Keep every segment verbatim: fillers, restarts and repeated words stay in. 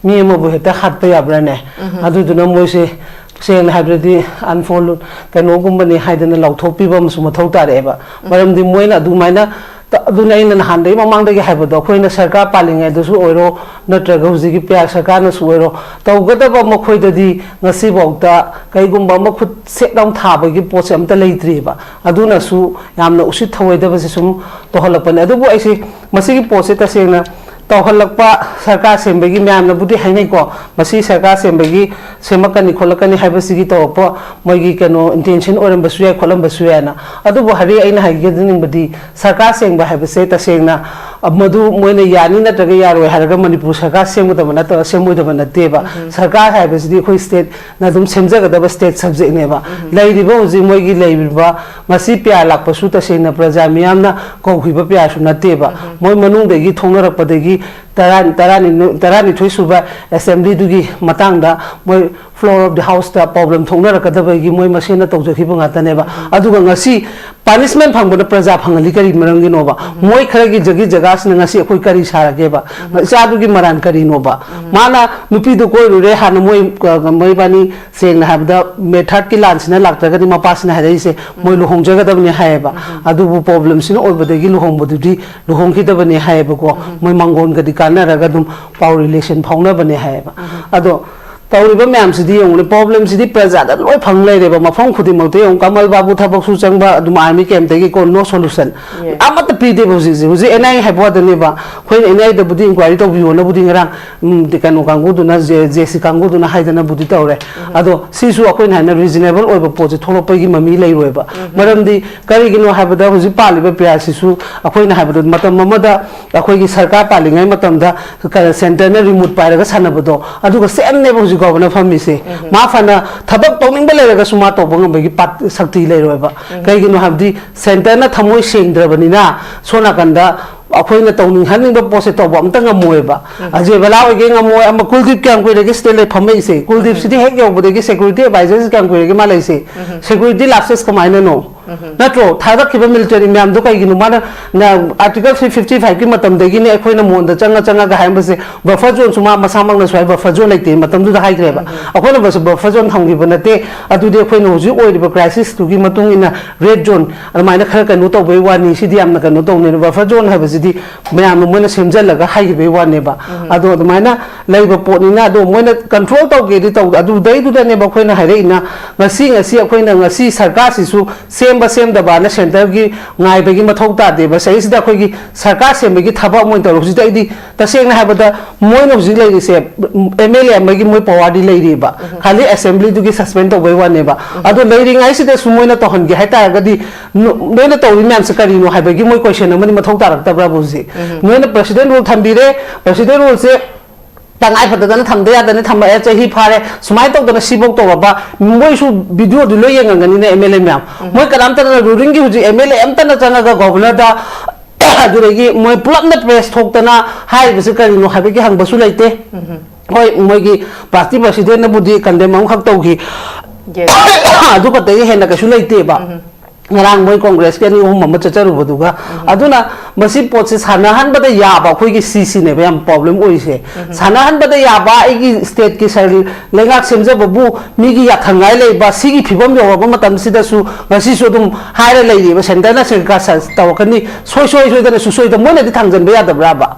ꯃꯤ ꯑꯃꯕꯨ ꯍꯦꯛꯇ ꯍꯥꯠꯄ ꯌꯥꯕ꯭ꯔꯥꯅꯦ? ꯑꯗꯨꯗꯨꯅ ꯃꯣꯏꯁꯦ ꯁꯦꯡꯅ ꯍꯥꯏꯕꯗꯗꯤ unfold ꯀꯩꯅꯣꯒꯨꯝꯕꯅꯤ ꯍꯥꯏꯗꯅ ꯂꯥꯎꯊꯣꯛꯄꯤꯕ ꯑꯃꯁꯨ ꯃꯊꯧ ꯇꯥꯔꯛꯑꯦꯕ꯫ ꯃꯔꯝꯗꯤ ꯃꯣꯏꯅ ꯑꯗꯨꯃꯥꯏꯅ ꯇ-, ꯑꯗꯨꯅ ꯑꯩꯅ ꯅꯍꯥꯟꯗꯒꯤ ꯃꯃꯥꯡꯗꯒꯤ ꯍꯥꯏꯕꯗꯣ, ꯑꯩꯈꯣꯏꯅ ꯁꯔꯀꯥꯔ ꯄꯥꯜꯂꯤꯉꯩꯗꯁꯨ ꯑꯣꯏꯔꯣ, ꯅꯠꯇ꯭ꯔꯒ ꯍꯧꯖꯤꯛꯀꯤ ꯄꯤ ꯑꯥꯔ ꯁꯔꯀꯥꯔꯅꯁꯨ ꯑꯣꯏꯔꯣ, ꯇꯧꯒꯗꯕ ꯃꯈꯣꯏꯗꯗꯤ ꯉꯁꯤꯐꯥꯎꯗ ꯀꯩꯒꯨꯝꯕ ꯑꯃ ꯈꯨꯠ ꯁꯦꯠ ꯂꯥꯎ ꯊꯥꯕꯒꯤ ꯄꯣꯠꯁꯦ ꯑꯝꯇ ꯂꯩꯇ꯭ꯔꯤꯑꯕ꯫ ꯑꯗꯨꯅꯁꯨ ꯌꯥꯝꯅ ꯎꯁꯤꯠ ꯊꯧꯑꯣꯏꯗꯕꯁꯦ ꯁꯨꯝ ꯇꯧꯍꯜꯂꯛꯄꯅꯦ꯫ ꯑꯗꯨꯕꯨ ꯑꯩꯁꯦ ꯃꯁꯤꯒꯤ ꯄꯣꯠꯁꯦ ꯇꯁꯦꯡꯅ ꯇꯧꯍꯜꯂꯛꯄ ꯁꯔꯀꯥꯔ ꯁꯦꯝꯕꯒꯤ ꯃꯌꯥꯝꯅꯕꯨꯗꯤ ꯍꯥꯏꯅꯩꯀꯣ, ꯃꯁꯤ ꯁꯔꯀꯥꯔ ꯁꯦꯝꯕꯒꯤ ꯁꯦꯝꯃꯛꯀꯅꯤ ꯈꯣꯠꯂꯛꯀꯅꯤ ꯍꯥꯏꯕꯁꯤꯒꯤ ꯇꯧꯔꯛꯄ ꯃꯣꯏꯒꯤ ꯀꯩꯅꯣ intention ꯑꯣꯏꯔꯝꯕꯁꯨ ꯌꯥꯏ, ꯈꯣꯠꯂꯝꯕꯁꯨ ꯌꯥꯏꯅ꯫ ꯑꯗꯨꯕꯨ ꯍꯥꯏꯗꯤ ꯑꯩꯅ ꯍꯥꯏꯖꯅꯤꯡꯕꯗꯤ ꯁꯔꯀꯥꯔ ꯁꯦꯝꯕ ꯍꯥꯏꯕꯁꯦ ꯇꯁꯦꯡꯅ, ꯑ, ꯃꯗꯨ ꯃꯣꯏꯅ ꯌꯥꯅꯤ ꯅꯠꯇ꯭ꯔꯒ ꯌꯥꯔꯣꯏ ꯍꯥꯏꯔꯒ ꯃꯅꯤꯄꯨꯔ ꯁꯔꯀꯥꯔ ꯁꯦꯝꯒꯗꯕ ꯅꯠꯇꯕ, ꯁꯦꯝꯃꯣꯏꯗꯕ ꯅꯠꯇꯦꯕ꯫ ꯁꯔꯀꯥꯔ ꯍꯥꯏꯕꯁꯤꯗꯤ ꯑꯩꯈꯣꯏ stateꯅ ꯑꯗꯨꯝ ꯁꯦꯝꯖꯒꯗꯕ state subjectꯅꯦꯕ꯫ ꯂꯩꯔꯤꯕ ꯍꯧꯖꯤꯛ ꯃꯣꯏꯒꯤ ꯂꯩꯔꯤꯕ ꯃꯁꯤ ꯄꯤ ꯑꯥꯔ ꯂꯥꯛꯄꯁꯨ ꯇꯁꯦꯡꯅ ꯄ꯭ꯔꯖꯥ ꯃꯤꯌꯥꯝꯅ ꯀꯧꯈꯤꯕ ꯄꯤ ꯑꯥꯔꯁꯨ ꯅꯠꯇꯦꯕ꯫ ꯃꯣꯏ ꯃꯅꯨꯡꯗꯒꯤ ꯊꯣꯛꯅꯔꯛꯄꯗꯒꯤ ꯇꯔꯥ-, ꯇꯔꯥꯅꯤ-, ꯇꯔꯥꯅꯤꯊꯣꯏ ꯁꯨꯕ assemblyꯗꯨꯒꯤ ꯃꯇꯥꯡꯗ ꯃꯣꯏ floor of the houseꯇ problem ꯊꯣꯛꯅꯔꯛꯀꯗꯕꯒꯤ ꯃꯣꯏ ꯃꯁꯦꯟꯅ ꯇꯧꯖꯈꯤꯕ ꯉꯥꯛꯇꯅꯦꯕ꯫ ꯑꯗꯨꯒ ꯉꯁꯤ punishment ꯐꯪꯕꯅ ꯄ꯭ꯔꯖꯥ ꯐꯪꯍꯜꯂꯤ ꯀꯔꯤ ꯃꯔꯝꯒꯤꯅꯣꯕ? ꯃꯣꯏ ꯈꯔꯒꯤ ꯖꯒꯤ ꯖꯒꯥꯁꯤꯅ ꯉꯁꯤ ꯑꯩꯈꯣꯏ ꯀꯔꯤ ꯁꯥꯔꯒꯦꯕ? ꯏꯆꯥꯗꯨꯒꯤ ꯃꯔꯥꯟ ꯀꯔꯤꯅꯣꯕ? ꯃꯥꯅ ꯅꯨꯄꯤꯗꯨ ꯀꯣꯏꯔꯨꯔꯦ ꯍꯥꯟꯅ ꯃꯣꯏ, ꯃꯣꯏꯕꯥꯅꯤ ꯁꯦꯡꯅ ꯍꯥꯏꯕꯗ ꯃꯦꯊꯥꯠꯀꯤ ꯂꯥꯟꯁꯤꯅ ꯂꯥꯛꯇ꯭ꯔꯒꯗꯤ ꯃꯄꯥꯁꯤꯅ ꯍꯥꯏꯔꯛꯏꯁꯦ ꯃꯣꯏ ꯂꯨꯍꯣꯡꯖꯒꯗꯕꯅꯤ ꯍꯥꯏꯌꯦꯕ꯫ ꯑꯗꯨꯕꯨ problemꯁꯤꯅ ꯑꯣꯏꯕꯗꯒꯤ ꯂꯨꯍꯣꯡꯕꯗꯨꯗꯤ ꯂꯨꯍꯣꯡꯈꯤꯗꯕꯅꯤ ꯍꯥꯏꯌꯦꯕꯀꯣ꯫ ꯃꯣꯏ ꯃꯪꯒꯣꯟꯒꯗꯤ ꯀꯥꯟꯅꯔꯒ ꯑꯗꯨꯝ ꯄꯥꯎ relation ꯐꯥꯎꯅꯕꯅꯦ ꯍꯥꯏꯌꯦꯕ꯫ ꯑꯗꯣ ꯇꯧꯔꯤꯕ ꯃꯌꯥꯝꯁꯤꯗꯤ ꯌꯦꯡꯉꯨꯅꯦ, problemꯁꯤꯗꯤ ꯄ꯭ꯔꯖꯥꯗ ꯂꯣꯏ ꯐꯪ ꯂꯩꯔꯦꯕ꯫ ꯃꯐꯝ ꯈꯨꯗꯤꯡꯃꯛꯇ ꯌꯦꯡꯉꯨ, ꯀꯃꯜ ꯕꯥꯕꯨ ꯊꯕꯛꯁꯨ ꯆꯪꯕ ꯑꯗꯨꯝ army campꯇꯒꯤꯀꯣ, no solution꯫ Yes. ꯑꯃꯠꯇ ꯄꯤꯗꯦꯕ ꯍꯧꯖꯤꯛꯁꯦ꯫ ꯍꯧꯖꯤꯛ ꯑꯦꯟ ꯑꯥꯏ ꯑꯦ ꯍꯥꯏꯕ ꯋꯥꯗꯅꯦꯕ꯫ ꯑꯩꯈꯣꯏꯅ ꯑꯦꯟ ꯑꯥꯏ ꯑꯦꯗꯕꯨꯗꯤ inquiry ꯇꯧꯕꯤꯌꯣꯅꯕꯨꯗꯤ ꯉꯔꯥꯡ, ꯎꯝ, ꯀꯩꯅꯣ ꯀꯥꯡꯕꯨꯗꯨꯅ, ꯖꯦ-, ꯖꯦ ꯁꯤ ꯀꯥꯡꯕꯨꯗꯨꯅ ꯍꯥꯏꯗꯅꯕꯨꯗꯤ ꯇꯧꯔꯦ꯫ ꯑꯗꯣ ꯁꯤꯁꯨ ꯑꯩꯈꯣꯏꯅ ꯍꯥꯏꯅ reasonable ꯑꯣꯏꯕ ꯄꯣꯠꯁꯦ ꯊꯣꯛꯂꯛꯄꯒꯤ ꯃꯃꯤ ꯂꯩꯔꯣꯏꯕ꯫ ꯃꯔꯝꯗꯤ ꯀꯔꯤꯒꯤꯅꯣ ꯍꯥꯏꯕꯗ ꯍꯧꯖꯤꯛ ꯄꯥꯜꯂꯤꯕ ꯄꯤ ꯑꯥꯔ ꯁꯤꯁꯨ ꯑꯩꯈꯣꯏꯅ ꯍꯥꯏꯕꯗ ꯃꯇꯝ ꯑꯃꯗ ꯑꯩꯈꯣꯏꯒꯤ ꯁꯔꯀꯥꯔ ꯄꯥꯜꯂꯤꯉꯩ ꯃꯇꯝꯗ ꯀ-, centreꯅ remote ꯄꯥꯏꯔꯒ ꯁꯥꯟꯅꯕꯗꯣ, ꯑꯗꯨꯒ sameꯅꯦꯕ ꯍꯧꯖꯤꯛ ꯐꯥꯎꯕꯅ ꯐꯝꯃꯤꯁꯦ꯫ ꯃꯥ ꯐꯅ ꯊꯕꯛ ꯇꯧꯅꯤꯡꯕ ꯂꯩꯔꯒꯁꯨ ꯃꯥ ꯇꯧꯕ ꯉꯝꯕꯒꯤ ꯄꯥꯠ-, ꯁꯛꯇꯤ ꯂꯩꯔꯣꯏꯕ꯫ ꯀꯩꯒꯤꯅꯣ ꯍꯥꯏꯕꯗꯤ centreꯅ ꯊꯃꯣꯏ ꯁꯦꯡꯗ꯭ꯔꯕꯅꯤꯅ ꯁꯣꯝ ꯅꯥꯀꯟꯗ ꯑꯩꯈꯣꯏꯅ ꯇꯧꯅꯤꯡꯍꯟꯅꯤꯡꯕ ꯄꯣꯠꯁꯦ ꯇꯧꯕ ꯑꯝꯇ ꯉꯝꯃꯣꯏꯕ꯫ ꯑꯖꯦ ꯕꯂꯥ ꯑꯣꯏꯒꯦ ꯉꯝꯃꯣꯏ, ꯑꯃ ꯀꯨꯜꯗꯤꯞ ꯀꯌꯥꯝ ꯀꯨꯏꯔꯒꯦ ꯁꯤꯗ ꯂꯩ ꯐꯝꯃꯛꯏꯁꯦ? ꯀꯨꯜꯗꯤꯞꯁꯤꯗꯤ ꯍꯦꯛ ꯌꯧꯕꯗꯒꯤ security advisorꯁꯤ ꯀꯌꯥꯝ ꯀꯨꯏꯔꯒꯦ ꯃꯥ ꯂꯩꯁꯦ? Security lapses ꯀꯃꯥꯏꯅꯅꯣ? ꯅꯠꯇ꯭ꯔꯣ? ꯊꯥꯗꯛꯈꯤꯕ ꯃꯤꯂꯤꯇꯔꯤ ꯃꯌꯥꯝꯗꯣ ꯀꯩꯒꯤꯅꯣ? ꯃꯥꯅ ꯑꯥꯔꯇꯤꯀꯜ ꯊ꯭ꯔꯤ ꯐꯤꯐꯇꯤ ꯐꯥꯏꯚꯀꯤ ꯃꯇꯝꯗꯒꯤꯅꯦ ꯑꯩꯈꯣꯏꯅ ꯃꯣꯟꯗ ꯆꯪꯉ ꯆꯪꯉꯒ ꯍꯥꯏꯔꯝꯕꯁꯦ꯫ ꯕꯐꯔ ꯖꯣꯟꯁꯨ ꯃꯥ ꯃꯁꯥꯃꯛꯅꯁꯨ ꯍꯥꯏ, ꯕꯐꯔ ꯖꯣꯟ ꯂꯩꯇꯦ ꯃꯇꯝꯗꯨꯗ ꯍꯥꯏꯈ꯭ꯔꯦꯕ꯫ ꯑꯩꯈꯣꯏꯅ ꯕꯐꯔ ꯖꯣꯟ ꯊꯝꯈꯤꯕ ꯅꯠꯇꯦ꯫ ꯑꯗꯨꯗꯤ ꯑꯩꯈꯣꯏꯅ ꯍꯧꯖꯤꯛ ꯑꯣꯏꯔꯤꯕ ꯀ꯭ꯔꯥꯏꯁꯤꯁꯇꯨꯒꯤ ꯃꯇꯨꯡ ꯏꯟꯅ ꯔꯦꯗ ꯖꯣꯟ ꯑꯗꯨꯃꯥꯏꯅ ꯈꯔ ꯀꯩꯅꯣ ꯇꯧꯕꯩ ꯋꯥꯅꯤ꯫ ꯁꯤꯗꯤ ꯌꯥꯝꯅ ꯀꯩꯅꯣ ꯇꯧꯅꯦꯅ꯫ ꯕꯐꯔ ꯖꯣꯟ ꯍꯥꯏꯕꯁꯤꯗꯤ ꯃꯌꯥꯝꯅ ꯃꯣꯏꯅ ꯁꯦꯝꯖꯤꯜꯂꯒ ꯍꯥꯏꯈꯤꯕꯩ ꯋꯥꯅꯦꯕ꯫ ꯑꯗꯣ ꯑꯗꯨꯃꯥꯏꯅ ꯂꯩꯕ ꯄꯣꯠꯅꯤꯅ, ꯑꯗꯣ ꯃꯣꯏꯅ ꯀꯟꯇ꯭ꯔꯣꯜ ꯇꯧꯒꯦꯗꯤ ꯇꯧꯗꯦ꯫ ꯑꯗꯨꯗꯩꯗꯨꯗꯅꯦꯕ ꯑꯩꯈꯣꯏꯅ ꯍꯥꯏꯔꯛꯏꯅ, ꯉꯁꯤ, ꯉꯁꯤ ꯑꯩꯈꯣꯏꯅ ꯉꯁꯤ ꯁꯔꯀꯥꯔꯁꯤꯁꯨ ꯁꯦꯝꯕ ꯁꯦꯝꯗꯕꯅ ꯁꯦꯟꯇꯔꯒꯤ ꯉꯥꯏꯕꯒꯤ ꯃꯊꯧ ꯇꯥꯗꯦꯕ꯫ ꯁꯤꯗꯩꯁꯤꯗ ꯑꯩꯈꯣꯏꯒꯤ ꯁꯔꯀꯥꯔ ꯁꯦꯝꯕꯒꯤ ꯊꯕꯛ ꯑꯃ ꯑꯣꯏꯅ ꯇꯧꯔꯦ꯫ ꯍꯧꯖꯤꯛꯇ ꯑꯩꯗꯤ ꯇꯁꯦꯡꯅ ꯍꯥꯏꯕꯗ ꯃꯣꯏꯅ ꯍꯧꯖꯤꯛ ꯂꯩꯔꯤꯁꯦ, ꯑꯦꯝ ꯑꯦꯜ ꯑꯦ ꯑꯃꯒꯤ ꯃꯣꯏ ꯄꯋꯥꯔꯗꯤ ꯂꯩꯔꯤꯕ, ꯈꯥꯂꯤ ꯑꯦꯁꯦꯝꯕ꯭ꯂꯤꯗꯨꯒꯤ ꯁꯁꯄꯦꯟ ꯇꯧꯕꯩ ꯋꯥꯅꯦꯕ꯫ ꯑꯗꯣ ꯂꯩꯔꯤꯉꯩꯁꯤꯗꯁꯨ ꯃꯣꯏꯅ ꯇꯧꯍꯟꯒꯦ ꯍꯥꯏꯇꯥꯔꯒꯗꯤ, ꯅꯣ-, ꯅꯣꯏꯅ ꯇꯧꯔꯤ ꯃꯌꯥꯝꯁꯦ ꯀꯔꯤꯅꯣ ꯍꯥꯏꯕꯒꯤ ꯃꯣꯏ ꯀꯣꯏꯁꯟ ꯑꯃꯗꯤ ꯃꯊꯧ ꯇꯥꯔꯛꯇꯕ꯭ꯔꯥꯕ ꯍꯧꯖꯤꯛ? ꯅꯣꯏꯅ ꯄ꯭ꯔꯦꯁꯤꯗꯦꯟ ꯔꯨꯜ ꯊꯝꯕꯤꯔꯦ, ꯄ꯭ꯔꯦꯁꯤꯗꯦꯟ ꯔꯨꯜꯁꯦ ꯇꯉꯥꯏ ꯐꯗꯗꯅ ꯊꯝꯗ ꯌꯥꯗꯅ ꯊꯝꯃꯛꯑꯦ, ꯆꯍꯤ ꯐꯥꯔꯦ, ꯁꯨꯃꯥꯏꯅ ꯇꯧꯗꯅ ꯁꯤꯐꯧ ꯇꯧꯔꯕ, ꯃꯣꯏꯁꯨ ꯚꯤꯗꯤꯑꯣꯗꯨ ꯂꯣꯏ ꯌꯦꯡꯉꯝꯒꯅꯤꯅꯦ, ꯑꯦꯝ ꯑꯦꯜ ꯑꯦ ꯃꯌꯥꯝ꯫ ꯃꯣꯏ ꯀꯅꯥꯝꯇꯅ, ꯔꯨꯂꯤꯡꯒꯤ ꯍꯧꯖꯤꯛ ꯑꯦꯝ ꯑꯦꯜ ꯑꯦ ꯑꯝꯇꯅ ꯆꯪꯉꯒ ꯒꯣꯚꯔꯅꯔꯗ ꯑꯗꯨꯗꯒꯤ ꯃꯣꯏ ꯄꯨꯂꯞꯅ ꯄ꯭ꯔꯦꯁ ꯊꯣꯛꯇꯅ ꯍꯥꯏꯔꯤꯕꯁꯤ ꯀꯔꯤꯅꯣ ꯍꯥꯏꯕꯒꯤ ꯍꯪꯕꯁꯨ ꯂꯩꯇꯦ꯫ ꯍꯣꯏ, ꯃꯣꯏꯒꯤ ꯄꯥꯔꯇꯤ ꯄ꯭ꯔꯁꯤꯗꯦꯟꯅꯕꯨꯗꯤ ꯀꯟꯗꯦꯝ ꯑꯃꯈꯛ ꯇꯧꯈꯤ꯫ ꯑꯗꯨ ꯈꯛꯇꯒꯤ ꯍꯦꯟꯅ ꯀꯩꯁꯨ ꯂꯩꯇꯦꯕ꯫ ꯉꯔꯥꯡ ꯃꯣꯏ ꯀꯣꯡꯒ꯭ꯔꯦꯁꯀꯤ ꯑꯅꯤ ꯑꯍꯨꯝ ꯑꯃ ꯆꯠꯆꯔꯨꯕꯗꯨꯒ꯫ ꯑꯗꯨꯅ ꯃꯁꯤ ꯄꯣꯠꯁꯦ ꯁꯥꯟꯅꯍꯟꯕꯗ ꯌꯥꯕ, ꯑꯩꯈꯣꯏꯒꯤ ꯁꯤꯁꯤꯅꯦꯕ ꯌꯥꯝ ꯄ꯭ꯔꯣꯕ꯭ꯂꯦꯝ ꯑꯣꯏꯔꯤꯁꯦ꯫ ꯁꯥꯟꯅꯍꯟꯕꯗ ꯌꯥꯕ, ꯑꯩꯒꯤ ꯁ꯭ꯇꯦꯠꯀꯤ ꯁꯔ-, ꯂꯩꯉꯥꯛ ꯁꯦꯝꯖꯕꯕꯨ ꯃꯤꯒꯤ ꯌꯥꯊꯪꯉꯥꯏ ꯂꯩꯕ, ꯁꯤꯒꯤ ꯐꯤꯕꯝ ꯌꯧꯔꯕ ꯃꯇꯝꯁꯤꯗꯁꯨ ꯉꯁꯤꯁꯨ ꯑꯗꯨꯝ ꯍꯥꯏꯔ ꯂꯩꯔꯤꯕ, ꯁꯦꯟꯇꯔꯅ ꯁꯔꯀꯥꯔ ꯁ-, ꯇꯧꯔꯛꯀꯅꯤ, ꯁꯣꯏ ꯁꯣꯏ ꯁꯣꯏꯗꯅ ꯁꯨꯁꯣꯏꯗ ꯃꯣꯏꯅꯗꯤ ꯊꯥꯡꯖꯟꯕ ꯌꯥꯗꯕ꯭ꯔꯥꯕ?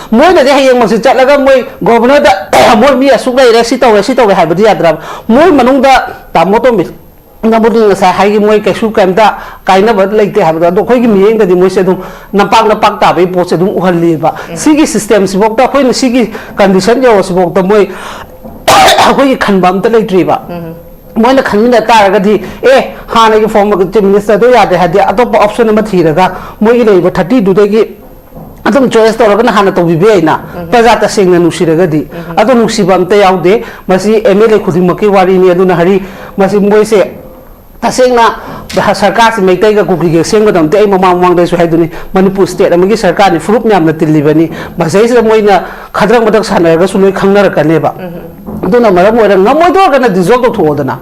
ꯃꯣꯏꯅꯗꯤ ꯍꯌꯦꯡꯃꯛꯁꯤ ꯆꯠꯂꯒ ꯃꯣꯏ ꯒꯣꯚꯔꯅꯔꯗ ꯃꯣꯏ ꯃꯤ ꯑꯁꯨꯛ ꯂꯩꯔꯦ, ꯁꯤ ꯇꯧꯔꯦ, ꯁꯤ ꯇꯧꯔꯦ ꯍꯥꯏꯕꯗꯤ ꯌꯥꯗ꯭ꯔꯕ? ꯃꯣꯏ ꯃꯅꯨꯡꯗ ꯇꯥꯃꯣ ꯇꯣꯝꯕꯤ, ꯅꯕꯨꯗꯤ ꯉꯁꯥꯏ ꯍꯥꯏꯒꯤ ꯃꯣꯏ ꯀꯩꯁꯨ ꯀꯩꯝꯇ ꯀꯥꯏꯅꯕ ꯂꯩꯇꯦ ꯍꯥꯏꯕꯗꯣ, ꯑꯗꯣ ꯑꯩꯈꯣꯏꯒꯤ ꯃꯤꯠꯌꯦꯡꯗꯗꯤ ꯃꯣꯏꯁꯦ ꯑꯗꯨꯝ ꯅꯝꯄꯥꯛ ꯅꯝꯄꯥꯛ ꯇꯥꯕꯒꯤ ꯄꯣꯠꯁꯦ ꯑꯗꯨꯝ ꯎꯍꯜꯂꯤꯕ꯫ ꯁꯤꯒꯤ ꯁꯤꯁꯇꯦꯝꯁꯤꯐꯥꯎꯗ, ꯑꯩꯈꯣꯏꯅ ꯁꯤꯒꯤ ꯀꯟꯗꯤꯁꯟ ꯌꯧꯔꯁꯤꯐꯥꯎꯗ ꯃꯣꯏ ꯑꯩꯈꯣꯏꯒꯤ ꯈꯟꯕ ꯑꯝꯇ ꯂꯩꯇ꯭ꯔꯤꯕ꯫ ꯃꯣꯏꯅ ꯈꯟꯃꯤꯟꯅ ꯇꯥꯔꯒꯗꯤ, ꯑꯦ, ꯍꯥꯟꯅꯒꯤ ꯐꯣꯔꯃꯔ ꯆꯤꯐ ꯃꯤꯅꯤꯁꯇꯔꯗꯣ ꯌꯥꯗꯦ ꯍꯥꯏꯗꯤ, ꯑꯇꯣꯞꯄ ꯑꯣꯞꯁꯟ ꯑꯃ ꯊꯤꯔꯒ ꯃꯣꯏꯒꯤ ꯂꯩꯔꯤꯕ ꯊꯥꯔꯇꯤꯗꯨꯗꯒꯤ ꯑꯗꯨꯝ ꯆꯣꯏꯁ ꯇꯧꯔꯒꯅ ꯍꯥꯟꯅ ꯇꯧꯕꯤꯕ ꯌꯥꯏꯅ꯫ ꯄ꯭ꯔꯖꯥ ꯇꯁꯦꯡꯅ ꯅꯨꯡꯁꯤꯔꯒꯗꯤ꯫ ꯑꯗꯣ ꯅꯨꯡꯁꯤꯕ ꯑꯝꯇ ꯌꯥꯎꯗꯦ꯫ ꯃꯁꯤ ꯑꯦꯝ ꯑꯦꯜ ꯑꯦ ꯈꯨꯗꯤꯡꯃꯛꯀꯤ ꯋꯥꯔꯤꯅꯤ꯫ ꯑꯗꯨꯅ ꯍꯥꯏꯔꯤ, ꯃꯁꯤ ꯃꯣꯏꯁꯦ ꯇꯁꯦꯡꯅ ꯁꯔꯀꯥꯔꯁꯤ ꯃꯩꯇꯩꯒ ꯀꯨꯀꯤꯒ ꯁꯦꯝꯒꯗꯕ ꯅꯠꯇꯦ꯫ ꯑꯩ ꯃꯃꯥꯡ ꯃꯃꯥꯡꯗꯁꯨ ꯍꯥꯏꯗꯨꯅꯤ, ꯃꯅꯤꯄꯨꯔ ꯁ꯭ꯇꯦꯠ ꯑꯃꯒꯤ ꯁꯔꯀꯥꯔꯅꯤ, ꯐꯨꯔꯨꯞ ꯃꯌꯥꯝꯅ ꯇꯤꯜꯂꯤꯕꯅꯤ꯫ ꯃꯁꯤꯗꯩꯁꯤꯗ ꯃꯣꯏꯅ ꯈꯗ꯭ꯔꯛ ꯃꯗ꯭ꯔꯛ ꯁꯥꯟꯅꯔꯒꯁꯨ ꯂꯣꯏ ꯈꯪꯅꯔꯛꯀꯅꯦꯕ꯫ ꯑꯗꯨꯅ ꯃꯔꯝ ꯑꯣꯏꯔꯒ ꯉꯝꯃꯣꯏꯗꯧꯔꯒꯅ ꯗꯤꯖꯣꯜꯕ ꯇꯧꯊꯣꯛꯑꯣꯗꯅ꯫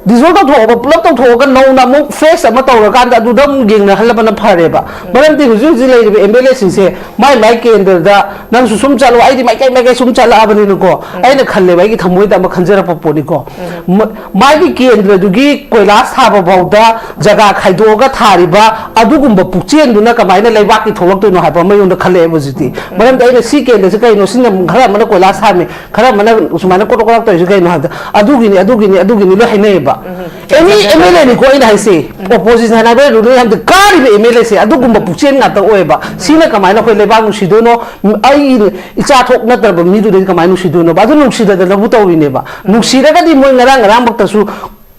ꯗꯤꯖꯣꯜꯕ ꯇꯧꯊꯣꯛꯑꯒ, ꯄꯨꯂꯞ ꯇꯧꯊꯣꯛꯑꯒ ꯅꯧꯅ ꯑꯃꯨꯛ ꯐ꯭ꯔꯦꯁ ꯑꯃ ꯇꯧꯔꯀꯥꯟꯗ ꯑꯗꯨꯗ ꯑꯃꯨꯛ ꯌꯦꯡꯅꯍꯜꯂꯕꯅ ꯐꯔꯦꯕ꯫ ꯃꯔꯝꯗꯤ ꯍꯧꯖꯤꯛ ꯍꯧꯖꯤꯛ ꯂꯩꯔꯤꯕ ꯑꯦꯝ ꯑꯦꯜ ꯑꯦꯁꯤꯡꯁꯦ ꯃꯥꯏ ꯃꯥꯏ ꯀꯦꯟꯗ꯭ꯔꯗ ꯅꯪꯁꯨ ꯁꯨꯝ ꯆꯠꯂꯣ, ꯑꯩꯗꯤ ꯃꯥꯏꯀꯩ ꯃꯥꯏꯀꯩ ꯁꯨꯝ ꯆꯠꯂꯛꯑꯕꯅꯤꯅꯀꯣ, ꯑꯩꯅ ꯈꯜꯂꯦꯕ, ꯑꯩꯒꯤ ꯊꯃꯣꯏꯗ ꯑꯃ ꯈꯟꯖꯔꯛꯄ ꯄꯣꯠꯅꯤꯀꯣ꯫ ꯃ-, ꯃꯥꯒꯤ ꯀꯦꯟꯗ꯭ꯔꯗꯨꯒꯤ ꯀꯣꯏꯂꯥꯁ ꯊꯥꯕ ꯐꯥꯎꯗ ꯖꯒꯥ ꯈꯥꯏꯗꯣꯛꯑꯒ ꯊꯥꯔꯤꯕ ꯑꯗꯨꯒꯨꯝꯕ ꯄꯨꯛꯆꯦꯜꯗꯨꯅ ꯀꯃꯥꯏꯅ ꯂꯩꯕꯥꯛꯀꯤ ꯊꯣꯛꯂꯛꯇꯣꯏꯅꯣ ꯍꯥꯏꯕ ꯑꯃ ꯑꯩꯉꯣꯟꯗ ꯈꯜꯂꯛꯑꯦꯕ ꯍꯧꯖꯤꯛꯇꯤ꯫ ꯃꯔꯝꯗꯤ ꯑꯩꯅ ꯁꯤ ꯀꯦꯟꯗ꯭ꯔꯁꯤ ꯀꯩꯅꯣ, ꯁꯤꯅ ꯈꯔ ꯑꯃꯅ ꯀꯣꯏꯂꯥꯁ ꯊꯥꯔꯝꯃꯤ, ꯈꯔ ꯑꯃꯅ ꯁꯨꯃꯥꯏꯅ ꯀꯣꯇꯣꯛ ꯀꯣꯇꯥꯛ ꯇꯧꯔꯤꯁꯤ ꯀꯩꯅꯣ ꯍꯥꯏꯕꯗ, ꯑꯗꯨꯒꯤꯅꯤ, ꯑꯗꯨꯒꯤꯅꯤ, ꯑꯗꯨꯒꯤꯅꯤ ꯂꯣꯏ ꯍꯥꯏꯅꯩꯌꯦꯕ꯫ ꯑꯦꯅꯤ ꯑꯦꯝ ꯑꯦꯜ ꯑꯦꯅꯤꯀꯣ ꯑꯩꯅ ꯍꯥꯏꯁꯦ, ꯑꯣꯄꯣꯖꯤꯁꯟ ꯍꯥꯏꯕ ꯔꯨꯂꯤꯡ ꯍꯥꯏꯕꯗꯤ ꯀꯥꯔꯤꯕ ꯑꯦꯝ ꯑꯦꯜ ꯑꯦꯁꯦ ꯑꯗꯨꯒꯨꯝꯕ ꯄꯨꯛꯆꯦꯜ ꯉꯥꯛꯇ ꯑꯣꯏꯌꯦꯕ꯫ ꯁꯤꯅ ꯀꯃꯥꯏꯅ ꯑꯩꯈꯣꯏ ꯂꯩꯕꯥꯛ ꯅꯨꯡꯁꯤꯗꯣꯏꯅꯣ? ꯑꯩ ꯏꯆꯥ ꯊꯣꯛ ꯅꯠꯇ꯭ꯔꯕ ꯃꯤꯗꯨꯗꯗꯤ ꯀꯃꯥꯏꯅ ꯅꯨꯡꯁꯤꯗꯣꯏꯅꯣꯕ? ꯑꯗꯨ ꯅꯨꯡꯁꯤꯗꯗꯅꯕꯨ ꯇꯧꯔꯤꯅꯦꯕ꯫ ꯅꯨꯡꯁꯤꯔꯒꯗꯤ ꯃꯣꯏ ꯉꯔꯥꯡ ꯉꯔꯥꯡꯃꯛꯇꯁꯨ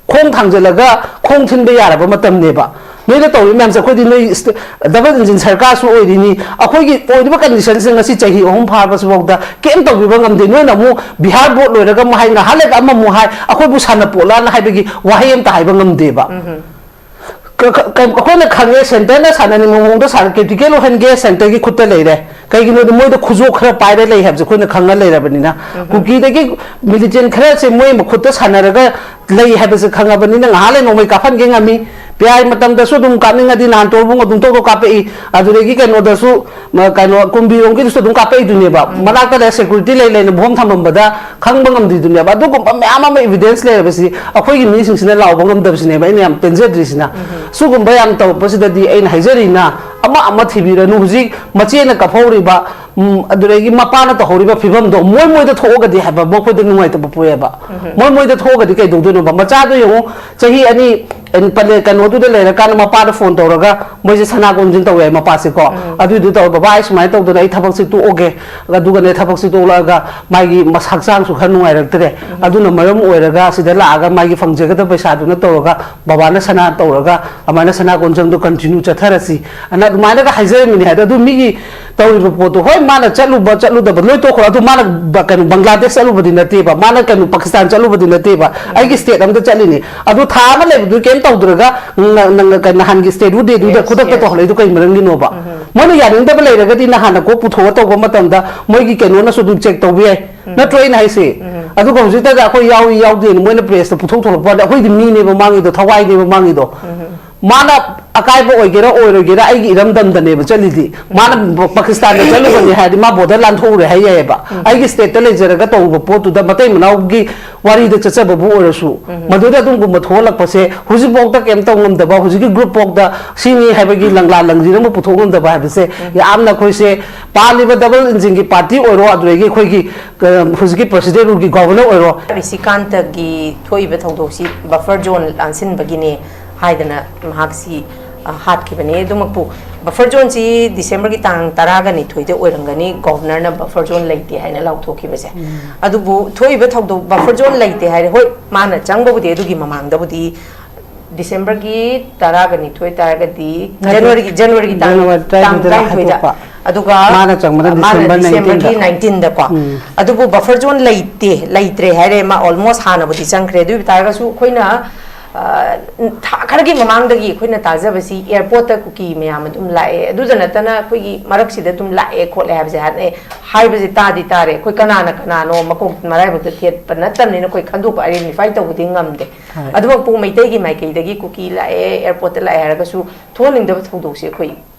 ꯈꯣꯡ ꯊꯥꯡꯖꯜꯂꯒ ꯈꯣꯡ ꯊꯤꯟꯕ ꯌꯥꯔꯕ ꯃꯇꯝꯅꯦꯕ꯫ ꯅꯣꯏꯅ ꯇꯧꯔꯤ ꯃꯌꯥꯝꯁꯦ ꯑꯩꯈꯣꯏꯗꯤ ꯅꯣꯏ ꯁ꯭ꯇꯦ-, ꯗꯕꯜ ꯏꯟꯖꯤꯟ ꯁꯔꯀꯥꯔꯁꯨ ꯑꯣꯏꯔꯤꯅꯤ꯫ ꯑꯩꯈꯣꯏꯒꯤ ꯑꯣꯏꯔꯤꯕ ꯀꯟꯗꯤꯁꯟꯁꯦ ꯉꯁꯤ ꯆꯍꯤ ꯑꯍꯨꯝ ꯐꯥꯔꯕꯁꯤꯐꯥꯎꯗ ꯀꯩꯝ ꯇꯧꯕꯤꯕ ꯉꯝꯗꯦ꯫ ꯅꯣꯏꯅ ꯑꯃꯨꯛ ꯕꯤꯍꯥꯔ ꯕꯣꯔꯗ ꯂꯣꯏꯔꯒ ꯑꯃꯨꯛ ꯍꯥꯏ, ꯉꯥꯏꯍꯥꯛ ꯂꯩꯔꯒ ꯑꯃꯃꯨꯛ ꯍꯥꯏ, ꯑꯩꯈꯣꯏꯕꯨ ꯁꯥꯟꯅꯄꯣꯠꯂꯥꯅ ꯍꯥꯏꯕꯒꯤ ꯋꯥꯍꯩ ꯑꯝꯇ ꯍꯥꯏꯕ ꯉꯝꯗꯦꯕ꯫ ꯀ-, ꯀ-, ꯀ-, ꯑꯩꯈꯣꯏꯅ ꯈꯪꯉꯦ, ꯁꯦꯟꯇꯔꯅ ꯁꯥꯟꯅꯅꯤꯡꯕ ꯃꯑꯣꯡꯗ ꯁꯥꯟꯅ-, ꯀꯦꯄꯤꯇꯦꯜ ꯑꯣꯏꯍꯟꯒꯦ, ꯁꯦꯟꯇꯔꯒꯤ ꯈꯨꯠꯇ ꯂꯩꯔꯦ꯫ ꯀꯩꯒꯤꯅꯣꯗ ꯃꯣꯏꯗ ꯈꯨꯖꯣꯞ ꯈꯔ ꯄꯥꯏꯔ ꯂꯩ ꯍꯥꯏꯕꯁꯦ ꯑꯩꯈꯣꯏꯅ ꯈꯪꯉ ꯂꯩꯔꯕꯅꯤꯅ꯫ ꯀꯨꯀꯤꯗꯒꯤ ꯃꯤꯂꯤꯇꯦꯟ ꯈꯔꯁꯦ ꯃꯣꯏ ꯃꯈꯨꯠꯇ ꯁꯥꯟꯅꯔꯒ ꯂꯩ ꯍꯥꯏꯕꯁꯦ ꯈꯪꯉꯕꯅꯤꯅ ꯉꯥꯏꯍꯥꯛ ꯂꯩ ꯅꯣꯡꯃꯩ ꯀꯥꯞꯍꯟꯒꯦ ꯉꯝꯃꯤ꯫ ꯄꯤ ꯑꯥꯏ ꯃꯇꯝꯗꯁꯨ ꯑꯗꯨꯝ ꯀꯥꯞꯅꯤꯡꯉꯗꯤ ꯅꯍꯥꯟ ꯇꯣꯔꯕꯨꯡ ꯑꯗꯨꯝ ꯇꯣꯛ ꯇꯣꯛ ꯀꯥꯞꯄꯛꯏ꯫ ꯑꯗꯨꯗꯒꯤ ꯀꯩꯅꯣꯗꯁꯨ, ꯃ-, ꯀꯩꯅꯣ ꯀꯨꯝꯕꯤꯔꯣꯝꯒꯤꯗꯨꯁꯨ ꯑꯗꯨꯝ ꯀꯥꯞꯄꯛꯏꯗꯨꯅꯦꯕ꯫ ꯃꯅꯥꯛꯇ ꯂꯩ ꯁꯦꯀ꯭ꯌꯨꯔꯤꯇꯤ ꯂꯩ ꯂꯩꯅ ꯕꯣꯝ ꯊꯝꯃꯝꯕꯗ ꯈꯪꯕ ꯉꯝꯗ꯭ꯔꯤꯗꯨꯅꯦꯕ꯫ ꯑꯗꯨꯒꯨꯝꯕ ꯃꯌꯥꯝ ꯑꯃ ꯏꯚꯤꯗꯦꯟꯁ ꯂꯩꯔꯕꯁꯤ ꯑꯩꯈꯣꯏꯒꯤ ꯃꯤꯁꯤꯡꯁꯤꯅ ꯂꯥꯎꯕ ꯉꯝꯗꯕꯁꯤꯅꯦꯕ ꯑꯩꯅ ꯌꯥꯝ ꯄꯦꯟꯖꯗ꯭ꯔꯤꯁꯤꯅ꯫ ꯁꯤꯒꯨꯝꯕ ꯌꯥꯝ ꯇꯧꯔꯛꯄꯁꯤꯗꯗꯤ ꯑꯩꯅ ꯍꯥꯏꯖꯔꯤꯅ, ꯑꯃ ꯑꯃ ꯊꯤꯕꯤꯔꯅꯨ꯫ ꯍꯧꯖꯤꯛ ꯃꯆꯦꯅ ꯀꯞꯍꯧꯔꯤꯕ, ꯎꯝ, ꯑꯗꯨꯗꯒꯤ ꯃꯄꯥꯅ ꯇꯧꯍꯧꯔꯤꯕ ꯐꯤꯕꯝꯗꯣ ꯃꯣꯏ ꯃꯣꯏꯗ ꯊꯣꯛꯑꯒꯗꯤ ꯍꯥꯏꯕ ꯃꯈꯣꯏꯗ ꯅꯨꯡꯉꯥꯏꯇꯕ ꯄꯣꯛꯑꯦꯕ꯫ ꯃꯣꯏ ꯃꯣꯏꯗ ꯊꯣꯛꯑꯒꯗꯤ ꯀꯩꯗꯧꯗꯣꯏꯅꯣꯕ? ꯃꯆꯥꯗꯣ ꯌꯦꯡꯉꯨ, ꯆꯍꯤ ꯑꯅꯤ, ꯑꯦꯟ-, ꯄꯂꯦ-, ꯀꯩꯅꯣꯗꯨꯗ ꯂꯩꯔꯀꯥꯟꯗ ꯃꯄꯥꯗ ꯐꯣꯟ ꯇꯧꯔꯒ ꯃꯣꯏꯁꯦ ꯁꯅꯥ ꯀꯣꯟꯖꯤꯟ ꯇꯧꯋꯦ ꯍꯥꯏ ꯃꯄꯥꯁꯦꯀꯣ꯫ ꯑꯗꯨꯏꯗꯨ ꯇꯧꯔ, "ꯕꯕꯥ, ꯑꯩ ꯁꯨꯃꯥꯏꯅ ꯇꯧꯗꯅ ꯑꯩ ꯊꯕꯛꯁꯦ ꯇꯣꯛꯑꯒꯦ, ꯑꯗꯨꯒꯅꯦ ꯊꯕꯛꯁꯦ ꯇꯣꯛꯂꯛꯑꯒ ꯃꯥꯒꯤ ꯃꯁꯥ ꯍꯛꯆꯥꯡꯁꯨ ꯈꯔ ꯅꯨꯡꯉꯥꯏꯔꯛꯇ꯭ꯔꯦ, ꯑꯗꯨꯅ ꯃꯔꯝ ꯑꯣꯏꯔꯒ ꯁꯤꯗ ꯂꯥꯛꯑꯒ ꯃꯥꯒꯤ ꯐꯪꯖꯒꯗꯕ ꯄꯩꯁꯥꯗꯨꯅ ꯇꯧꯔꯒ ꯕꯕꯥꯅ ꯁꯅꯥ ꯇꯧꯔꯒ ꯑꯗꯨꯃꯥꯏꯅ ꯁꯅꯥ ꯀꯣꯟꯖꯪꯗꯣ ꯀꯟꯇꯤꯅ꯭ꯌꯨ ꯆꯠꯊꯔꯁꯤ" ꯑꯅ ꯑꯗꯨꯃꯥꯏꯅꯒ ꯍꯥꯏꯖꯔꯝꯃꯤꯅꯦ ꯍꯥꯏꯗꯣ꯫ ꯑꯗꯨ ꯃꯤꯒꯤ ꯇꯧꯔꯤꯕ ꯄꯣꯠꯇꯣ, ꯍꯣꯏ, ꯃꯥꯅ ꯆꯠꯂꯨꯕ ꯆꯠꯂꯨꯗꯕ ꯂꯣꯏ ꯇꯣꯛꯈ꯭ꯔꯣ, ꯑꯗꯨ ꯃꯥꯅ ꯕ-, ꯀꯩꯅꯣ, ꯕꯪꯒ꯭ꯂꯥꯗꯦꯁ ꯆꯠꯂꯨꯕꯗꯤ ꯅꯠꯇꯦꯕ, ꯃꯥꯅ ꯀꯩꯅꯣ, ꯄꯥꯀꯤꯁꯇꯥꯟ ꯆꯠꯂꯨꯕꯗꯤ ꯅꯠꯇꯦꯕ, ꯑꯩꯒꯤ ꯁ꯭ꯇꯦꯠ ꯑꯃꯗ ꯆꯠꯂꯤꯅꯤ꯫ ꯑꯗꯨ ꯊꯥ ꯑꯃ ꯂꯩꯕꯗꯨ ꯀꯩꯝ ꯇꯧꯗ꯭ꯔꯒ ꯅ-, ꯅ-, ꯅ-, ꯀꯩ-, ꯅꯍꯥꯟꯒꯤ ꯁ꯭ꯇꯦꯠꯍꯨꯗ ꯗꯦꯗꯨꯗ ꯈꯨꯗꯛꯇ ꯇꯧꯍꯜꯂꯛꯏꯗꯣ ꯀꯩ ꯃꯔꯝꯒꯤꯅꯣꯕ? ꯃꯣꯏꯅ ꯌꯥꯅꯤꯡꯗꯕ ꯂꯩꯔꯒꯗꯤ ꯅꯍꯥꯟꯅ ꯀꯣꯛ ꯄꯨꯊꯣꯛꯑ ꯇꯧꯕ ꯃꯇꯝꯗ ꯃꯣꯏꯒꯤ ꯀꯩꯅꯣꯅꯁꯨ ꯑꯗꯨꯝ ꯆꯦꯛ ꯇꯧꯕ ꯌꯥꯏ꯫ ꯅꯠꯇ꯭ꯔꯣ ꯑꯩꯅ ꯍꯥꯏꯁꯦ? ꯑꯗꯨꯒ ꯍꯧꯖꯤꯛꯇꯗ ꯑꯩꯈꯣꯏ ꯌꯥꯎꯏ ꯌꯥꯎꯗꯦꯅ ꯃꯣꯏꯅ ꯄ꯭ꯔꯦꯁꯇ ꯄꯨꯊꯣꯛ ꯊꯣꯛꯂꯛꯄ ꯋꯥꯅꯤ, ꯑꯩꯈꯣꯏꯗꯤ ꯃꯤꯅꯦꯕ ꯃꯥꯡꯉꯤꯗꯣ, ꯊꯋꯥꯏꯅꯦꯕ ꯃꯥꯡꯉꯤꯗꯣ꯫ ꯃꯥꯅ ꯑꯀꯥꯏꯕ ꯑꯣꯏꯒꯦꯔꯥ ꯑꯣꯏꯔꯣꯏꯒꯦꯔꯥ ꯑꯩꯒꯤ ꯏꯔꯝꯗꯝꯗꯅꯦꯕ ꯆꯠꯂꯤꯗꯤ꯫ ꯃꯥꯅ ꯄꯥꯀꯤꯁꯇꯥꯟꯗ ꯆꯠꯂꯨꯕꯅꯤ ꯍꯥꯏꯔꯗꯤ ꯃꯥ ꯕꯣꯔꯗꯔ ꯂꯥꯟꯊꯣꯛꯎꯔꯦ ꯍꯥꯏ ꯌꯥꯏꯑꯕ꯫ ꯑꯩꯒꯤ ꯁ꯭ꯇꯦꯠꯇ ꯂꯩꯖꯔꯒ ꯇꯧꯔꯨꯕ ꯄꯣꯠꯇꯨꯗ ꯃꯇꯩ ꯃꯅꯥꯎꯒꯤ ꯋꯥꯔꯤꯗ ꯆꯠꯆꯕꯕꯨ ꯑꯣꯏꯔꯁꯨ, ꯃꯗꯨꯗ ꯑꯗꯨꯒꯨꯝꯕ ꯊꯣꯛꯍꯜꯂꯛꯄꯁꯦ ꯍꯧꯖꯤꯛꯐꯥꯎꯗ ꯀꯩꯝ ꯇꯧ ꯉꯝꯗꯕ, ꯍꯧꯖꯤꯛꯀꯤ ꯒ꯭ꯔꯨꯞꯐꯥꯎꯗ ꯁꯤꯅꯤ ꯍꯥꯏꯕꯒꯤ ꯂꯪꯂꯥ ꯂꯪꯖꯤꯔ ꯑꯃ ꯄꯨꯊꯣꯛ ꯉꯝꯗꯕ ꯍꯥꯏꯕꯁꯦ ꯌꯥꯝꯅ ꯑꯩꯈꯣꯏꯁꯦ ꯄꯥꯜꯂꯤꯕ ꯗꯕꯜ ꯏꯟꯖꯤꯟꯒꯤ ꯄꯥꯔꯇꯤ ꯑꯣꯏꯔꯣ, ꯑꯗꯨꯗꯒꯤ ꯑꯩꯈꯣꯏꯒꯤ, ꯑ, ꯍꯧꯖꯤꯛꯀꯤ ꯄ꯭ꯔꯁꯤꯗꯦꯟ ꯔꯨꯜꯒꯤ ꯒꯣꯚꯔꯅꯔ ꯑꯣꯏꯔꯣ꯫ ꯔꯤꯁꯤꯀꯥꯟꯇꯒꯤ ꯊꯣꯛꯏꯕ ꯊꯧꯗꯣꯛꯁꯤ ꯕꯐꯔ ꯖꯣꯟ ꯂꯥꯟꯁꯤꯟꯕꯒꯤꯅꯦ ꯍꯥꯏꯗꯅ ꯃꯍꯥꯛꯁꯤ, ꯑ, ꯍꯥꯠꯈꯤꯕꯅꯤ꯫ ꯑꯗꯨꯃꯛꯄꯨ ꯕꯐꯔ ꯖꯣꯟꯁꯤ ꯗꯤꯁꯦꯝꯕꯔꯒꯤ ꯇꯥꯡ ꯇꯔꯥꯒ ꯅꯤꯊꯣꯏꯗ ꯑꯣꯏꯔꯝꯒꯅꯤ ꯒꯣꯚꯔꯅꯔꯅ ꯕꯐꯔ ꯖꯣꯟ ꯂꯩꯇꯦ ꯍꯥꯏꯅ ꯂꯥꯎꯊꯣꯛꯈꯤꯕꯁꯦ꯫ ꯑꯗꯨꯕꯨ ꯊꯣꯛꯏꯕ ꯊꯧꯗꯣꯛ, ꯕꯐꯔ ꯖꯣꯟ ꯂꯩꯇꯦ ꯍꯥꯏꯔꯦ, ꯍꯣꯏ, ꯃꯥꯅ ꯆꯪꯕꯕꯨꯗꯤ ꯑꯗꯨꯒꯤ ꯃꯃꯥꯡꯗꯕꯨꯗꯤ ꯗꯤꯁꯦꯝꯕꯔꯒꯤ ꯇꯔꯥꯒ ꯅꯤꯊꯣꯏ ꯇꯥꯔꯒꯗꯤ ꯖꯅꯋꯥꯔꯤꯒꯤ, ꯖꯅꯋꯥꯔꯤꯒꯤ ꯇꯥꯡ, ꯖꯅꯋꯥꯔꯤ ꯇꯥꯡ ꯇꯔꯥꯅꯤꯊꯣꯏꯗ ꯇꯔꯥꯅꯤꯊꯣꯏꯗ ꯍꯥꯏꯗꯣꯛꯄ꯫ ꯑꯗꯨꯒ ꯃꯥꯅ ꯆꯪꯕꯅ ꯃꯥꯅ ꯗꯤꯁꯦꯝꯕꯔ ꯗꯤꯁꯦꯝꯕꯔꯒꯤ ꯅꯥꯏꯟꯇꯤꯟꯗ꯫ ꯅꯥꯏꯟꯇꯤꯟꯗꯀꯣ꯫ ꯎꯝ꯫ ꯑꯗꯨꯕꯨ ꯕꯐꯔ ꯖꯣꯟ ꯂꯩꯇꯦ, ꯂꯩꯇ꯭ꯔꯦ ꯍꯥꯏꯔꯦ, ꯃꯥ ꯑꯣꯜꯃꯣꯁ ꯍꯥꯟꯅꯕꯨꯗꯤ ꯆꯪꯈ꯭ꯔꯦ꯫ ꯑꯗꯨ ꯑꯣꯏꯕ ꯇꯥꯔꯒꯁꯨ ꯑꯩꯈꯣꯏꯅ, ꯑ, ꯊꯥ ꯈꯔꯒꯤ ꯃꯃꯥꯡꯗꯒꯤ ꯑꯩꯈꯣꯏꯅ ꯇꯥꯖꯕꯁꯤ ꯑꯦꯌꯔꯄꯣꯔꯠꯇ ꯀꯨꯀꯤ ꯃꯌꯥꯝ ꯑꯗꯨꯝ ꯂꯥꯛꯑꯦ꯫ ꯑꯗꯨꯗ ꯅꯠꯇꯅ ꯑꯩꯈꯣꯏꯒꯤ ꯃꯔꯛꯁꯤꯗ ꯑꯗꯨꯝ ꯂꯥꯛꯑꯦ ꯈꯣꯠꯂꯦ ꯍꯥꯏꯕꯁꯦ ꯍꯥꯏꯅꯩ꯫ ꯍꯥꯏꯕꯁꯦ ꯇꯥꯗꯤ ꯇꯥꯔꯦ꯫ ꯑꯩꯈꯣꯏ ꯀꯅꯥꯅ ꯀꯅꯥꯅꯣ ꯃꯀꯣꯛ ꯃꯔꯥꯏꯕꯛꯇ ꯊꯦꯠꯄ ꯅꯠꯇꯕꯅꯤꯅ ꯑꯩꯈꯣꯏ ꯈꯟꯗꯣꯛꯄ, ꯑꯥꯏꯗꯦꯟꯇꯤꯐꯥꯏ ꯇꯧꯕꯗꯤ ꯉꯝꯗꯦ꯫ ꯍꯣꯏ꯫ ꯑꯗꯨꯃꯛꯄꯨ ꯃꯩꯇꯩꯒꯤ ꯃꯥꯏꯀꯩꯗꯒꯤ ꯀꯨꯀꯤ ꯂꯥꯛꯑꯦ, ꯑꯦꯌꯔꯄꯣꯔꯠꯇ ꯂꯥꯛꯑꯦ ꯍꯥꯏꯔꯒꯁꯨ ꯊꯣꯛꯍꯟꯅꯤꯡꯗꯕ ꯊꯧꯗꯣꯛꯁꯦ ꯑꯩꯈꯣꯏ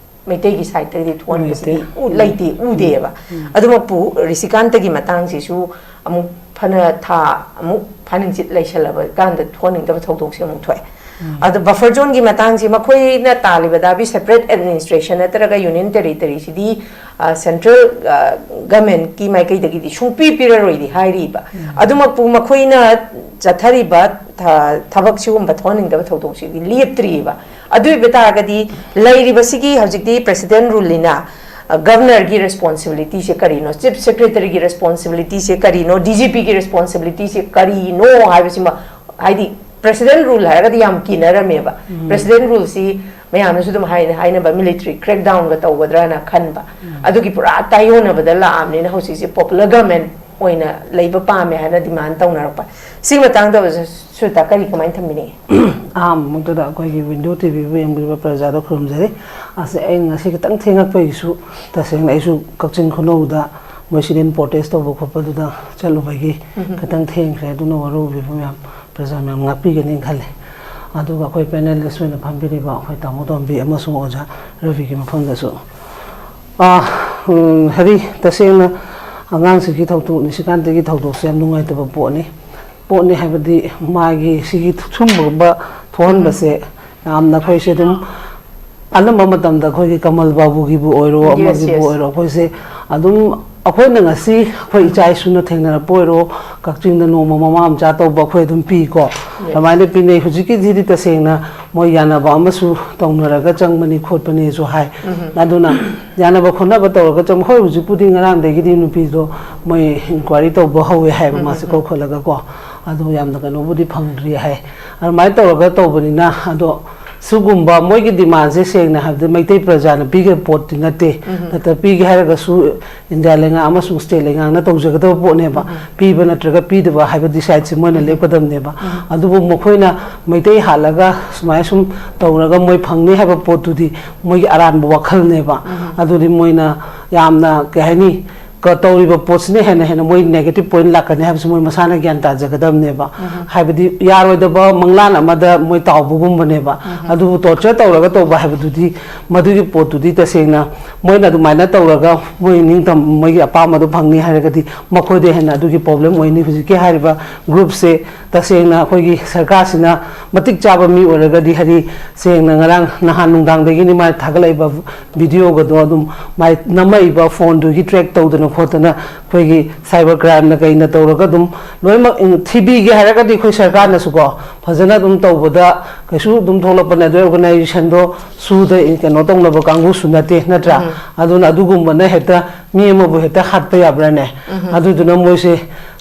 ꯃꯩꯇꯩꯒꯤ ꯁꯥꯏꯠꯇꯒꯤꯗꯤ ꯊꯣꯛꯍꯟꯕꯁꯤꯗꯤ ꯂꯩꯇꯦ꯫ ꯎ-, ꯂꯩꯇꯦ, ꯎꯗꯦꯕ꯫ ꯎꯝ꯫ ꯑꯗꯨꯃꯛꯄꯨ ꯔꯤꯁꯤꯀꯥꯟꯇꯒꯤ ꯃꯇꯥꯡꯁꯤꯁꯨ ꯑꯃꯨꯛ ꯐꯅ ꯊꯥ ꯑꯃꯨꯛ ꯐꯥꯅꯤꯡꯆꯤꯠ ꯂꯩꯁꯜꯂꯕ ꯀꯥꯟꯗ ꯊꯣꯛꯍꯟꯅꯤꯡꯗꯕ ꯊꯧꯗꯣꯛꯁꯦ ꯑꯃꯨꯛ ꯊꯣꯛꯑꯦ꯫ ꯎꯝ꯫ ꯑꯗꯣ ꯕꯐꯔ ꯖꯣꯟꯒꯤ ꯃꯇꯥꯡꯁꯤ ꯃꯈꯣꯏꯅ ꯇꯥꯜꯂꯤꯕ ꯗꯥꯕꯤ ꯁꯦꯄꯔꯦꯠ ꯑꯦꯗꯃꯤꯅꯤꯁꯇ꯭ꯔꯦꯁꯟ ꯅꯠꯇ꯭ꯔꯒ ꯌꯨꯅꯤꯌꯟ ꯇꯦꯔꯤꯇꯔꯤꯁꯤꯗꯤ, ꯑ, ꯁꯦꯟꯇ꯭ꯔꯦꯜ, ꯑ, ꯒꯃꯦꯟꯠꯀꯤ ꯃꯥꯏꯀꯩꯗꯒꯤꯗꯤ ꯁꯨꯡꯄꯤ ꯄꯤꯔꯔꯣꯏꯗꯤ ꯍꯥꯏꯔꯤꯕ꯫ ꯎꯝ꯫ ꯑꯗꯨꯃꯛꯄꯨ ꯃꯈꯣꯏꯅ ꯆꯠꯊꯔꯤꯕ ꯊ-, ꯊꯕꯛ ꯁꯤꯒꯨꯝꯕ ꯊꯣꯛꯍꯟꯅꯤꯡꯗꯕ ꯊꯧꯗꯣꯛꯁꯤꯗꯤ ꯂꯦꯞꯇ꯭ꯔꯤꯕ꯫ ꯑꯗꯨ ꯑꯣꯏꯕ ꯇꯥꯔꯒꯗꯤ ꯂꯩꯔꯤꯕꯁꯤꯒꯤ ꯍꯧꯖꯤꯛꯇꯤ ꯄ꯭ꯔꯦꯁꯤꯗꯦꯟ ꯔꯨꯜꯅꯤꯅ, ꯑ, ꯒꯕꯔꯅꯔꯒꯤ ꯔꯦꯁꯄꯣꯟꯁꯤꯕꯤꯂꯤꯇꯤꯁꯦ ꯀꯔꯤꯅꯣ, ꯆꯤꯐ ꯁꯦꯀ꯭ꯔꯦꯇꯔꯤꯒꯤ ꯔꯦꯁꯄꯣꯟꯁꯤꯕꯤꯂꯤꯇꯤꯁꯦ ꯀꯔꯤꯅꯣ, ꯗꯤꯖꯤꯄꯤꯒꯤ ꯔꯦꯁꯄꯣꯟꯁꯤꯕꯤꯂꯤꯇꯤꯁꯦ ꯀꯔꯤꯅꯣ ꯍꯥꯏꯕꯁꯤꯃ, ꯍꯥꯏꯗꯤ ꯄ꯭ꯔꯦꯁꯤꯗꯦꯟ ꯔꯨꯜ ꯍꯥꯏꯔꯒꯗꯤ ꯌꯥꯝ ꯀꯤꯅꯔꯝꯃꯦꯕ꯫ ꯎꯝ꯫ ꯄ꯭ꯔꯦꯁꯤꯗꯦꯟ ꯔꯨꯜꯁꯤ ꯃꯌꯥꯝꯅꯁꯨ ꯑꯗꯨꯝ ꯍꯥꯏꯅ, ꯍꯥꯏꯅꯕ ꯃꯤꯂꯤꯇꯔꯤ ꯀ꯭ꯔꯦꯛꯗꯥꯎꯟꯒ ꯇꯧꯒꯗ꯭ꯔꯅ ꯈꯟꯕ꯫ ꯎꯝ꯫ ꯑꯗꯨꯒꯤ ꯄꯨꯔꯥ ꯇꯥꯏꯌꯣꯟꯅꯕꯗ ꯂꯥꯛꯑꯕꯅꯤꯅ ꯍꯧꯖꯤꯛꯁꯦ ꯄꯣꯄꯨꯂꯔ ꯒꯃꯦꯟ ꯑꯣꯏꯅ ꯂꯩꯕ ꯄꯥꯝꯃꯦ ꯍꯥꯏꯅ ꯗꯤꯃꯥꯟ ꯇꯧꯅꯔꯛꯄ꯫ ꯁꯤ ꯃꯇꯥꯡꯗ ꯁꯨꯇꯥ ꯀꯔꯤ ꯀꯃꯥꯏꯅ ꯊꯝꯕꯤꯅꯤꯡꯉꯤ? ꯑꯍꯥꯟꯕꯃꯛꯇꯗ ꯑꯩꯈꯣꯏꯒꯤ ꯋꯤꯟꯗꯣ ꯇꯤꯚꯤꯕꯨ ꯌꯦꯡꯕꯤꯕ ꯄ꯭ꯔꯖꯥꯗ ꯈꯨꯔꯨꯝꯖꯔꯤ꯫ ꯑꯁ, ꯑꯩ ꯉꯁꯤ ꯈꯤꯇꯪ ꯊꯦꯡꯉꯛꯄꯒꯤꯁꯨ ꯇꯁꯦꯡꯅ ꯑꯩꯁꯨ ꯀꯛꯆꯤꯡ ꯈꯨꯅꯧꯗ ꯃꯣꯏ ꯁꯤꯗ ꯄ꯭ꯔꯣꯇꯦꯁ ꯇꯧꯕ ꯈꯣꯠꯄꯗꯨꯗ ꯆꯠꯂꯨꯕꯒꯤ ꯎꯝ꯫ ꯈꯤꯇꯪ ꯊꯦꯡꯈ꯭ꯔꯦ꯫ ꯑꯗꯨꯅ ꯋꯥꯔꯧꯕꯤꯕ ꯃꯌꯥꯝ ꯄ꯭ꯔꯖꯥ ꯃꯌꯥꯝ ꯉꯥꯛꯄꯤꯒꯅꯤ ꯈꯜꯂꯤ꯫ ꯑꯗꯨꯒ ꯑꯩꯈꯣꯏ ꯄꯦꯅꯦꯂꯤꯁ ꯑꯣꯏꯅ ꯐꯝꯕꯤꯔꯤꯕ ꯑꯩꯈꯣꯏ ꯇꯥꯃꯣ ꯇꯣꯝꯕꯤ ꯑꯃꯁꯨꯡ ꯑꯣꯖꯥ ꯔꯕꯤꯒꯤ ꯃꯐꯝꯗꯁꯨ, ꯑꯥ, ꯎꯝ, ꯍꯥꯏꯗꯤ ꯇꯁꯦꯡꯅ ꯑꯉꯥꯡꯁꯤꯒꯤ ꯊꯧꯗꯣꯛ, ꯅꯤꯁꯤꯀꯥꯟꯇꯒꯤ ꯊꯧꯗꯣꯛꯁꯦ ꯌꯥꯝ ꯅꯨꯡꯉꯥꯏꯇꯕ ꯄꯣꯠꯅꯤ꯫ ꯄꯣꯠꯅꯤ ꯍꯥꯏꯕꯗꯤ ꯃꯥꯒꯤ ꯁꯤꯒꯤ ꯁꯨꯝꯕꯒꯨꯝꯕ ꯊꯣꯛꯍꯟꯕꯁꯦ ꯌꯥꯝꯅ ꯑꯩꯈꯣꯏꯁꯦ ꯑꯗꯨꯝ ꯑꯅꯝꯕ ꯃꯇꯝꯗ ꯑꯩꯈꯣꯏꯒꯤ ꯀꯃꯜ ꯕꯥꯕꯨꯒꯤꯕꯨ ꯑꯣꯏꯔꯣ, yes, ꯑꯃꯒꯤꯕꯨ yes꯫ ꯑꯣꯏꯔꯣ, ꯑꯩꯈꯣꯏꯁꯦ ꯑꯗꯨꯝ ꯑꯩꯈꯣꯏꯅ ꯉꯁꯤ ꯑꯩꯈꯣꯏ ꯏꯆꯥ ꯏꯁꯨꯅ ꯊꯦꯡꯅꯔꯛꯄ ꯑꯣꯏꯔꯣ, ꯀꯛꯆꯤꯡꯗ ꯅꯣꯡꯃ ꯃꯃꯥ ꯃꯆꯥ ꯇꯧꯕ ꯑꯩꯈꯣꯏ ꯑꯗꯨꯝ ꯄꯤꯀꯣ꯫ Yes꯫ ꯑꯗꯨꯃꯥꯏꯅ ꯄꯤꯅꯩ꯫ ꯍꯧꯖꯤꯛꯀꯤꯁꯤꯗꯤ ꯇꯁꯦꯡꯅ ꯃꯣꯏ ꯌꯥꯅꯕ ꯑꯃꯁꯨ ꯇꯧꯅꯔꯒ ꯆꯪꯕꯅꯤ ꯈꯣꯠꯄꯅꯤꯁꯨ ꯍꯥꯏ꯫ ꯎꯝ꯫ ꯑꯗꯨꯅ ꯌꯥꯅꯕ ꯈꯣꯠꯅꯕ ꯇꯧꯔꯒ ꯆꯪꯕ, ꯍꯣꯏ, ꯍꯧꯖꯤꯛꯄꯨꯗꯤ ꯉꯔꯥꯡꯗꯒꯤꯗꯤ ꯅꯨꯄꯤꯗꯣ ꯃꯣꯏ ꯏꯟꯀ꯭ꯋꯥꯏꯔꯤ ꯇꯧꯕ ꯍꯧꯋꯦ ꯍꯥꯏꯕ, ꯎꯝ, ꯃꯥꯁꯦ ꯎꯝ꯫ ꯀꯧꯈꯠꯂꯒꯀꯣ꯫ ꯑꯗꯨ ꯌꯥꯝꯅ ꯀꯩꯅꯣꯕꯨꯗꯤ ꯐꯪꯗ꯭ꯔꯤ ꯍꯥꯏ꯫ ꯑꯗꯨꯃꯥꯏꯅ ꯇꯧꯔꯒ ꯇꯧꯕꯅꯤꯅ, ꯑꯗꯣ ꯁꯤꯒꯨꯝꯕ ꯃꯣꯏꯒꯤ ꯗꯤꯃꯥꯟꯁꯦ ꯁꯦꯡꯅ ꯍꯥꯏꯕꯗ ꯃꯩꯇꯩ ꯄ꯭ꯔꯖꯥꯅ ꯄꯤꯒꯗꯕ ꯄꯣꯠꯇꯤ ꯅꯠꯇꯦ꯫ ꯎꯝ꯫ ꯅꯠꯇ꯭ꯔ ꯄꯤꯒꯦ ꯍꯥꯏꯔꯒꯁꯨ ꯏꯟꯗꯤꯌꯥ ꯂꯩꯉꯥꯛ ꯑꯃꯁꯨꯡ ꯁ꯭ꯇꯦꯠ ꯂꯩꯉꯥꯛꯅ ꯇꯧꯖꯒꯗꯕ ꯄꯣꯠꯅꯦꯕ꯫ ꯎꯝ꯫ ꯄꯤꯕ ꯅꯠꯇ꯭ꯔꯒ ꯄꯤꯗꯕ ꯍꯥꯏꯕ ꯗꯤꯁꯥꯏꯠꯁꯦ ꯃꯣꯏꯅ ꯎꯝ꯫ ꯂꯦꯞꯀꯗꯕꯅꯦꯕ꯫ ꯎꯝ꯫ ꯑꯗꯨꯕꯨ ꯃꯈꯣꯏꯅ ꯃꯩꯇꯩ ꯍꯥꯠꯂꯒ ꯁꯨꯃꯥꯏꯅ ꯁꯨꯝ ꯇꯧꯔꯒ ꯃꯣꯏ ꯐꯪꯅꯤ ꯍꯥꯏꯕ ꯄꯣꯠꯇꯨꯗꯤ ꯃꯣꯏꯒꯤ ꯑꯔꯥꯟꯕ ꯋꯥꯈꯜꯅꯦꯕ꯫ ꯎꯝ꯫ ꯑꯗꯨꯗꯤ ꯃꯣꯏꯅ ꯌꯥꯝꯅ, ꯀꯩ ꯍꯥꯏꯅꯤ, ꯀ-, ꯇꯧꯔꯤꯕ ꯄꯣꯠꯁꯤꯅ ꯍꯦꯟꯅ ꯍꯦꯟꯅ ꯃꯣꯏ ꯅꯦꯒꯦꯇꯤꯚ ꯄꯣꯏꯟꯠ ꯂꯥꯛꯀꯅꯤ ꯍꯥꯏꯕꯁꯤ ꯃꯣꯏ ꯃꯁꯥꯅ ꯒ꯭ꯌꯥꯟ ꯇꯥꯖꯒꯗꯕꯅꯦꯕ꯫ ꯎꯝ꯫ ꯍꯥꯏꯕꯗꯤ ꯌꯥꯔꯣꯏꯗꯕ ꯃꯪꯂꯥꯟ ꯑꯃꯗ ꯃꯣꯏ ꯇꯥꯎꯕꯒꯨꯝꯕꯅꯦꯕ꯫ ꯎꯝ꯫ ꯑꯗꯨꯕꯨ ꯇꯣꯔꯆꯔ ꯇꯧꯔꯒ ꯇꯧꯕ ꯍꯥꯏꯕꯗꯨꯗꯤ, ꯃꯗꯨꯒꯤ ꯄꯣꯠꯇꯨꯗꯤ ꯇꯁꯦꯡꯅ ꯃꯣꯏꯅ ꯑꯗꯨꯃꯥꯏꯅ ꯇꯧꯔꯒ ꯃꯣꯏ ꯅꯤꯡꯇꯝ-, ꯃꯣꯏꯒꯤ ꯑꯄꯥꯝꯕꯗꯣ ꯐꯪꯅꯤ ꯍꯥꯏꯔꯒꯗꯤ ꯃꯈꯣꯏꯗ ꯍꯦꯟꯅ ꯑꯗꯨꯒꯤ ꯄ꯭ꯔꯣꯕ꯭ꯂꯦꯝ ꯑꯣꯏꯅꯤ꯫ ꯍꯧꯖꯤꯛꯀꯤ ꯍꯥꯏꯔꯤꯕ ꯒ꯭ꯔꯨꯞꯁꯦ ꯇꯁꯦꯡꯅ ꯑꯩꯈꯣꯏꯒꯤ ꯁꯔꯀꯥꯔꯁꯤꯅ ꯃꯇꯤꯛ ꯆꯥꯕ ꯃꯤ ꯑꯣꯏꯔꯒꯗꯤ, ꯍꯥꯏꯗꯤ ꯁꯦꯡꯅ ꯉꯔꯥꯡ ꯅꯍꯥꯟ ꯅꯨꯡꯗꯥꯡꯗꯒꯤꯅꯤ ꯃꯥꯅ ꯊꯥꯒꯠꯂꯛꯏꯕ ꯚꯤꯗꯤꯑꯣꯒꯗꯣ, ꯑꯗꯨꯝ ꯃꯥꯏ ꯅꯝꯃꯛꯏꯕ ꯐꯣꯟꯗꯨꯒꯤ ꯇ꯭ꯔꯦꯛ ꯇꯧꯗꯅ ꯈꯣꯠꯇꯅ ꯑꯩꯈꯣꯏꯒꯤ ꯁꯥꯏꯕꯔ ꯀ꯭ꯔꯥꯏꯝꯅ ꯀꯩꯅ ꯇꯧꯔꯒ ꯑꯗꯨꯝ ꯂꯣꯏꯅꯃꯛ ꯏꯪ-, ꯊꯤꯕꯤꯒꯦ ꯍꯥꯏꯔꯒꯗꯤ ꯑꯩꯈꯣꯏ ꯁꯔꯀꯥꯔꯅꯁꯨꯀꯣ ꯐꯖꯅ ꯑꯗꯨꯝ ꯇꯧꯕꯗ ꯀꯩꯁꯨ ꯑꯗꯨꯝ ꯊꯣꯛꯂꯛꯄꯅꯦ꯫ ꯑꯗꯨ ꯑꯣꯔꯒꯅꯥꯏꯖꯦꯁꯟꯗꯣ ꯁꯨꯗ ꯀꯩꯅꯣ ꯇꯧꯅꯕ ꯀꯥꯡꯕꯨꯁꯨ ꯅꯠꯇꯦ, ꯅꯠꯇ꯭ꯔꯥ? ꯎꯝ꯫ ꯑꯗꯨꯅ ꯑꯗꯨꯒꯨꯝꯕꯅ ꯍꯦꯛꯇ ꯃꯤ ꯑꯃꯕꯨ ꯍꯦꯛꯇ ꯍꯥꯠꯄ ꯌꯥꯕ꯭ꯔꯥꯅꯦ? ꯎꯝ꯫ ꯑꯗꯨꯗꯨꯅ ꯃꯣꯏꯁꯦ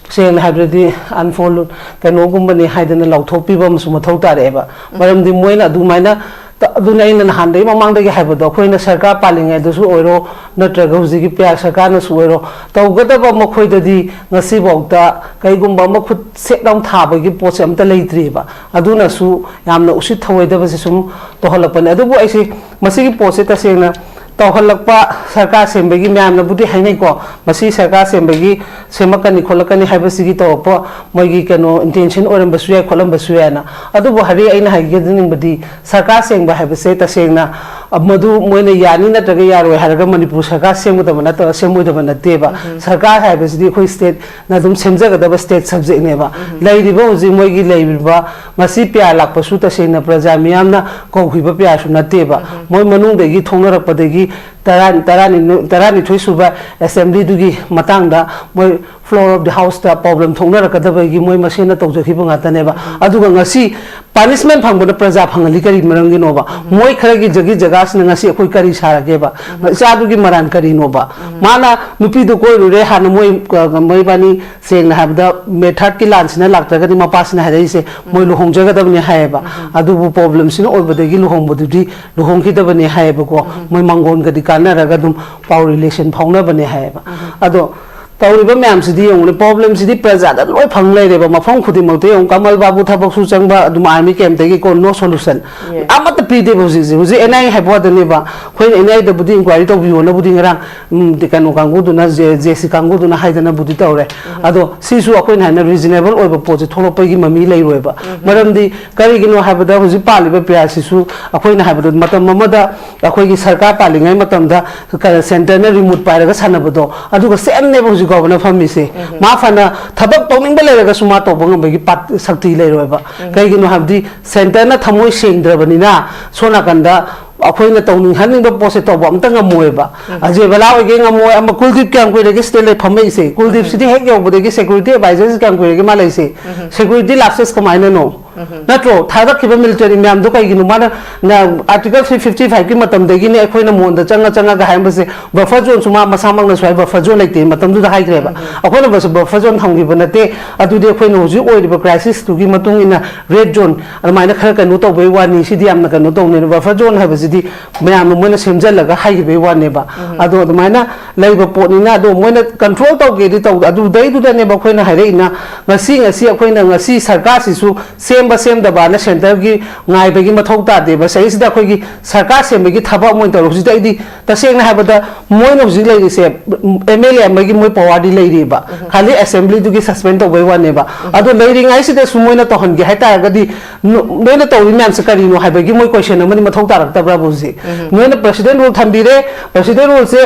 ꯁꯦꯡꯅ ꯍꯥꯏꯕꯗꯗꯤ ꯑꯟꯐꯣꯂꯣ ꯀꯩꯅꯣꯒꯨꯝꯕꯅꯤ ꯍꯥꯏꯗꯅ ꯂꯥꯎꯊꯣꯛꯄꯤꯕ ꯑꯃꯁꯨ ꯃꯊꯧ ꯇꯥꯔꯛꯑꯦꯕ꯫ ꯎꯝ꯫ ꯃꯔꯝꯗꯤ ꯃꯣꯏꯅ ꯑꯗꯨꯃꯥꯏꯅ ꯇ-, ꯑꯗꯨꯅ ꯑꯩꯅ ꯅꯍꯥꯟꯗꯒꯤ ꯃꯃꯥꯡꯗꯒꯤ ꯍꯥꯏꯕꯗꯣ, ꯑꯩꯈꯣꯏꯅ ꯁꯔꯀꯥꯔ ꯄꯥꯜꯂꯤꯉꯩꯗꯁꯨ ꯑꯣꯏꯔꯣ, ꯅꯠꯇ꯭ꯔꯒ ꯍꯧꯖꯤꯛꯀꯤ ꯄꯤ ꯑꯥꯔ ꯁꯔꯀꯥꯔꯅꯁꯨ ꯑꯣꯏꯔꯣ, ꯇꯧꯒꯗꯕ ꯃꯈꯣꯏꯗꯗꯤ ꯉꯁꯤꯐꯥꯎꯗ ꯀꯩꯒꯨꯝꯕ ꯑꯃ ꯈꯨꯠ ꯁꯦꯠ ꯂꯥꯎ ꯊꯥꯕꯒꯤ ꯄꯣꯠꯁꯦ ꯑꯝꯇ ꯂꯩꯇ꯭ꯔꯤꯑꯕ꯫ ꯑꯗꯨꯅꯁꯨ ꯌꯥꯝꯅ ꯎꯁꯤꯠ ꯊꯧꯑꯣꯏꯗꯕꯁꯦ ꯁꯨꯝ ꯇꯧꯍꯜꯂꯛꯄꯅꯦ꯫ ꯑꯗꯨꯕꯨ ꯑꯩꯁꯦ ꯃꯁꯤꯒꯤ ꯄꯣꯠꯁꯦ ꯇꯁꯦꯡꯅ ꯇꯧꯍꯜꯂꯛꯄ ꯁꯔꯀꯥꯔ ꯁꯦꯝꯕꯒꯤ ꯃꯌꯥꯝꯅꯕꯨꯗꯤ ꯍꯥꯏꯅꯩꯀꯣ, ꯃꯁꯤ ꯁꯔꯀꯥꯔ ꯁꯦꯝꯕꯒꯤ ꯁꯦꯝꯃꯛꯀꯅꯤ ꯈꯣꯠꯂꯛꯀꯅꯤ ꯍꯥꯏꯕꯁꯤꯒꯤ ꯇꯧꯔꯛꯄ ꯃꯣꯏꯒꯤ ꯀꯩꯅꯣ intention ꯑꯣꯏꯔꯝꯕꯁꯨ ꯌꯥꯏ ꯈꯣꯠꯂꯝꯕꯁꯨ ꯌꯥꯏꯅ꯫ ꯑꯗꯨꯕꯨ ꯍꯧꯖꯤꯛ ꯑꯩꯅ ꯍꯥꯏꯖꯅꯤꯡꯕꯗꯤ ꯁꯔꯀꯥꯔ ꯁꯦꯝꯕ ꯍꯥꯏꯕꯁꯦ ꯇꯁꯦꯡꯅ ꯃꯗꯨ ꯃꯣꯏꯅ ꯌꯥꯅꯤ ꯅꯠꯇ꯭ꯔꯒ ꯌꯥꯔꯣꯏ ꯍꯥꯏꯔꯒ ꯃꯅꯤꯄꯨꯔ ꯁꯔꯀꯥꯔ ꯁꯦꯝꯒꯗꯕ ꯅꯠꯇꯕ, ꯁꯦꯝꯃꯣꯏꯗꯕ ꯅꯠꯇꯦꯕ꯫ ꯁꯔꯀꯥꯔ ꯍꯥꯏꯕꯁꯤꯗꯤ ꯑꯩꯈꯣꯏ stateꯅ ꯑꯗꯨꯝ ꯁꯦꯝꯖꯒꯗꯕ state subjectꯅꯦꯕ꯫ ꯂꯩꯔꯤꯕ ꯍꯧꯖꯤꯛ ꯃꯣꯏꯒꯤ ꯂꯩꯔꯤꯕ ꯉꯁꯤ ꯄꯤꯌꯥꯔ ꯂꯥꯛꯄꯁꯨ ꯇꯁꯦꯡꯅ ꯄ꯭ꯔꯖꯥ ꯃꯤꯌꯥꯝꯅ ꯀꯧꯈꯤꯕ ꯄꯤꯌꯥꯔꯁꯨ ꯅꯠꯇꯦꯕ꯫ ꯃꯣꯏ ꯃꯅꯨꯡꯗꯒꯤ ꯊꯣꯛꯅꯔꯛꯄꯗꯒꯤ ꯇꯔꯥ-, ꯇꯔꯥꯅꯤ-, ꯇꯔꯥꯅꯤꯊꯣꯏ ꯁꯨꯕ assemblyꯗꯨꯒꯤ ꯃꯇꯥꯡꯗ ꯃꯣꯏ floor of the houseꯇ problem ꯊꯣꯛꯅꯔꯛꯀꯗꯕꯒꯤ ꯃꯣꯏ ꯃꯁꯦꯟꯅ ꯇꯧꯖꯈꯤꯕ ꯉꯥꯛꯇꯅꯦꯕ꯫ ꯑꯗꯨꯒ ꯉꯁꯤ punishment ꯐꯪꯕꯗ ꯄ꯭ꯔꯖꯥ ꯐꯪꯍꯜꯂꯤ ꯀꯔꯤ ꯃꯔꯝꯒꯤꯅꯣꯕ? ꯃꯣꯏ ꯈꯔꯒꯤ ꯖꯒꯤ ꯖꯒꯥꯁꯤꯅ ꯉꯁꯤ ꯑꯩꯈꯣꯏ ꯀꯔꯤ ꯁꯥꯔꯒꯦꯕ? ꯏꯆꯥꯗꯨꯒꯤ ꯃꯔꯥꯟ ꯀꯔꯤꯅꯣꯕ? ꯃꯥꯅ ꯅꯨꯄꯤꯗꯨ ꯀꯣꯏꯔꯨꯔꯦ, ꯍꯥꯟꯅ ꯃꯣꯏ, ꯑ, ꯃꯣꯏꯕꯥꯅꯤ ꯁꯦꯡꯅ ꯍꯥꯏꯕꯗ ꯃꯦꯊꯠꯀꯤ ꯂꯥꯟꯁꯤꯅ ꯂꯥꯛꯇ꯭ꯔꯒꯗꯤ ꯃꯄꯥꯁꯤꯅ ꯍꯥꯏꯔꯛꯏꯁꯦ ꯃꯣꯏ ꯂꯨꯍꯣꯡꯖꯒꯗꯕꯅꯤ ꯍꯥꯏꯌꯦꯕ꯫ ꯑꯗꯨꯕꯨ problemꯁꯤꯅ ꯑꯣꯏꯕꯗꯒꯤ ꯂꯨꯍꯣꯡꯕꯗꯨꯗꯤ ꯂꯨꯍꯣꯡꯈꯤꯗꯕꯅꯦ ꯍꯥꯏꯌꯦꯕꯀꯣ꯫ ꯃꯣꯏ ꯃꯥꯡꯒꯣꯟꯒꯗꯤ ꯀꯥꯟꯅꯔꯒ ꯑꯗꯨꯝ ꯄꯥꯎ relation ꯐꯥꯎꯅꯕꯅꯦ ꯍꯥꯏꯌꯦꯕ꯫ ꯑꯗꯣ ꯇꯧꯔꯤꯕ ꯃꯌꯥꯝꯁꯤꯗꯤ ꯌꯦꯡꯉꯨꯅꯦ, problemꯁꯤꯗꯤ ꯄ꯭ꯔꯖꯥꯗ ꯂꯣꯏ ꯐꯪ ꯂꯩꯔꯦꯕ꯫ ꯃꯐꯝ ꯈꯨꯗꯤꯡꯃꯛꯇ ꯌꯦꯡꯉꯨ, ꯀꯃꯜ ꯕꯥꯕꯨ ꯊꯕꯛꯁꯨ ꯆꯪꯕ, ꯑꯗꯨꯝ army campꯇꯒꯤꯀꯣ, no solution꯫ Yes. ꯑꯃꯠꯇ ꯄꯤꯗꯦꯕ ꯍꯧꯖꯤꯛꯁꯦ꯫ ꯍꯧꯖꯤꯛ N I A ꯍꯥꯏꯕ ꯋꯥꯗꯅꯦꯕ꯫ ꯑꯩꯈꯣꯏꯅ N I Aꯗꯕꯨꯗꯤ inquiry ꯇꯧꯕꯤꯌꯣꯅꯕꯨꯗꯤ ꯉꯔꯥꯡ, ꯎꯝ, ꯀꯩꯅꯣ ꯀꯥꯡꯕꯨꯗꯨꯅ, J-, JAC ꯀꯥꯡꯕꯨꯗꯨꯅ ꯍꯥꯏꯗꯅꯕꯨꯗꯤ ꯇꯧꯔꯦ꯫ ꯑꯗꯣ ꯁꯤꯁꯨ ꯑꯩꯈꯣꯏꯅ ꯍꯥꯏꯅ reasonable ꯑꯣꯏꯕ ꯄꯣꯠꯁꯦ ꯊꯣꯛꯂꯛꯄꯒꯤ ꯃꯃꯤ ꯂꯩꯔꯣꯏꯕ꯫ ꯃꯔꯝꯗꯤ ꯀꯔꯤꯒꯤꯅꯣ ꯍꯥꯏꯕꯗ ꯍꯧꯖꯤꯛ ꯄꯥꯜꯂꯤꯕ ꯄꯤꯌꯥꯔꯁꯤꯁꯨ ꯑꯩꯈꯣꯏꯅ ꯍꯥꯏꯕꯗ ꯃꯇꯝ ꯑꯃꯗ ꯑꯩꯈꯣꯏꯒꯤ ꯁꯔꯀꯥꯔ ꯄꯥꯜꯂꯤꯉꯩ ꯃꯇꯝꯗ ꯀ-, centreꯅ remote ꯄꯥꯏꯔꯒ ꯁꯥꯟꯅꯕꯗꯣ, ꯑꯗꯨꯒ sameꯅꯦꯕ ꯍꯧꯖꯤꯛ governorꯅ ꯐꯝꯃꯤꯁꯦ꯫ ꯃꯥ ꯐꯅ ꯊꯕꯛ ꯇꯧꯅꯤꯡꯕ ꯂꯩꯔꯒꯁꯨ ꯃꯥ ꯇꯧꯕ ꯉꯝꯕꯒꯤ ꯄꯥꯠ-, ꯁꯛꯇꯤ ꯂꯩꯔꯣꯏꯕ꯫ ꯀꯩꯒꯤꯅꯣ ꯍꯥꯏꯕꯗꯤ centreꯅ ꯊꯃꯣꯏ ꯁꯦꯡꯗ꯭ꯔꯕꯅꯤꯅ ꯁꯣꯝ ꯅꯥꯀꯟꯗ ꯑꯩꯈꯣꯏꯅ ꯇꯧꯅꯤꯡꯍꯟꯅꯤꯡꯕ ꯄꯣꯠꯁꯦ ꯇꯧꯕ ꯑꯝꯇ ꯉꯝꯃꯣꯏꯕ꯫ ꯑꯖꯦ ꯕꯂꯥ ꯑꯣꯏꯒꯦ ꯉꯝꯃꯣꯏ, ꯑꯃ ꯀꯨꯜꯗꯤꯞ ꯀꯌꯥꯝ ꯀꯨꯏꯔꯒꯦ ꯁꯤꯗ ꯂꯩ ꯐꯝꯃꯛꯏꯁꯦ? ꯀꯨꯜꯗꯤꯞꯁꯤꯗꯤ ꯍꯦꯛ ꯌꯧꯕꯗꯒꯤ security advisorꯁꯤ ꯀꯌꯥꯝ ꯀꯨꯏꯔꯒꯦ ꯃꯥ ꯂꯩꯁꯦ? Security lapses ꯀꯃꯥꯏꯅꯅꯣ? ꯅꯠꯇ꯭ꯔꯣ? ꯊꯥꯗꯛꯈꯤꯕ military ꯃꯌꯥꯝꯗꯣ ꯀꯩꯒꯤꯅꯣ? ꯃꯥꯅ, ꯅ-, Article three fifty fiveꯀꯤ ꯃꯇꯝꯗꯒꯤꯅꯦ ꯑꯩꯈꯣꯏꯅ ꯃꯣꯟꯗ ꯆꯪꯉ ꯆꯪꯉꯒ ꯍꯥꯏꯔꯝꯕꯁꯦ, buffer zoneꯁꯨ ꯃꯥ ꯃꯁꯥꯃꯛꯅꯁꯨ ꯍꯥꯏ, buffer zone ꯂꯩꯇꯦ ꯃꯇꯝꯗꯨꯗ ꯍꯥꯏꯈ꯭ꯔꯦꯕ꯫ ꯑꯩꯈꯣꯏꯅ ꯃꯁꯤ buffer zone ꯊꯝꯈꯤꯕ ꯅꯠꯇꯦ꯫ ꯑꯗꯨꯗꯤ ꯑꯩꯈꯣꯏꯅ ꯍꯧꯖꯤꯛ ꯑꯣꯏꯔꯤꯕ crisisꯇꯨꯒꯤ ꯃꯇꯨꯡ ꯏꯟꯅ red zone ꯑꯗꯨꯃꯥꯏꯅ ꯈꯔ ꯀꯩꯅꯣ ꯇꯧꯕꯩ ꯋꯥꯅꯤ꯫ ꯁꯤꯗꯤ ꯌꯥꯝꯅ ꯀꯩꯅꯣ ꯇꯧꯅꯦ꯫ Buffer zone ꯍꯥꯏꯕꯁꯤꯗꯤ ꯃꯌꯥꯝꯅ ꯃꯣꯏꯅ ꯁꯦꯝꯖꯤꯜꯂꯒ ꯍꯥꯏꯈꯤꯕꯩ ꯋꯥꯅꯦꯕ꯫ ꯑꯗꯣ ꯑꯗꯨꯃꯥꯏꯅ ꯂꯩꯕ ꯄꯣꯠꯅꯤꯅ, ꯑꯗꯣ ꯃꯣꯏꯅ control ꯇꯧꯒꯦꯗꯤ ꯇꯧ-, ꯑꯗꯨꯗꯩꯗꯨꯗꯅꯦꯕ ꯑꯩꯈꯣꯏꯅ ꯍꯥꯏꯔꯛꯏꯅ, ꯉꯁꯤ, ꯉꯁꯤ ꯑꯩꯈꯣꯏꯅ ꯉꯁꯤ ꯁꯔꯀꯥꯔꯁꯤꯁꯨ ꯁꯦꯝ ꯁꯦꯝꯕ ꯁꯦꯝꯗꯕꯅ ꯁꯦꯟꯇꯔꯒꯤ ꯉꯥꯏꯕꯒꯤ ꯃꯊꯧ ꯇꯥꯗꯦꯕ꯫ ꯁꯤꯗꯩꯁꯤꯗ ꯑꯩꯈꯣꯏꯒꯤ ꯁꯔꯀꯥꯔ ꯁꯦꯝꯕꯒꯤ ꯊꯕꯛ ꯑꯃ ꯑꯣꯏꯅ ꯇꯧꯔꯦ꯫ ꯍꯧꯖꯤꯛꯇꯤ ꯑꯩꯗꯤ ꯇꯁꯦꯡꯅ ꯍꯥꯏꯕꯗ ꯃꯣꯏꯅ ꯍꯧꯖꯤꯛ ꯂꯩꯔꯤꯁꯦ, ꯑꯦꯝ ꯑꯦꯜ ꯑꯦ ꯑꯃꯒꯤ ꯃꯣꯏ ꯄꯋꯥꯔꯗꯤ ꯂꯩꯔꯤꯕ, ꯈꯥꯂꯤ ꯑꯦꯁꯦꯝꯕ꯭ꯂꯤꯗꯨꯒꯤ ꯁꯁꯄꯦꯟ ꯇꯧꯕꯩ ꯋꯥꯅꯦꯕ꯫ ꯑꯗꯣ ꯂꯩꯔꯤꯉꯩꯁꯤꯗꯁꯨ ꯃꯣꯏꯅ ꯇꯧꯍꯟꯒꯦ ꯍꯥꯏꯇꯥꯔꯒꯗꯤ, ꯅꯣ-, ꯅꯣꯏꯅ ꯇꯧꯔꯤ ꯃꯌꯥꯝꯁꯦ ꯀꯔꯤꯅꯣ ꯍꯥꯏꯕꯒꯤ ꯃꯣꯏ ꯀꯣꯏꯁꯟ ꯑꯃꯗꯤ ꯃꯊꯧ ꯇꯥꯔꯛꯇꯕ꯭ꯔꯥꯕ ꯍꯧꯖꯤꯛ? ꯅꯣꯏꯅ ꯄ꯭ꯔꯁꯤꯗꯦꯟ ꯔꯨꯜ ꯊꯝꯕꯤꯔꯦ, ꯄ꯭ꯔꯁꯤꯗꯦꯟ ꯔꯨꯜꯁꯦ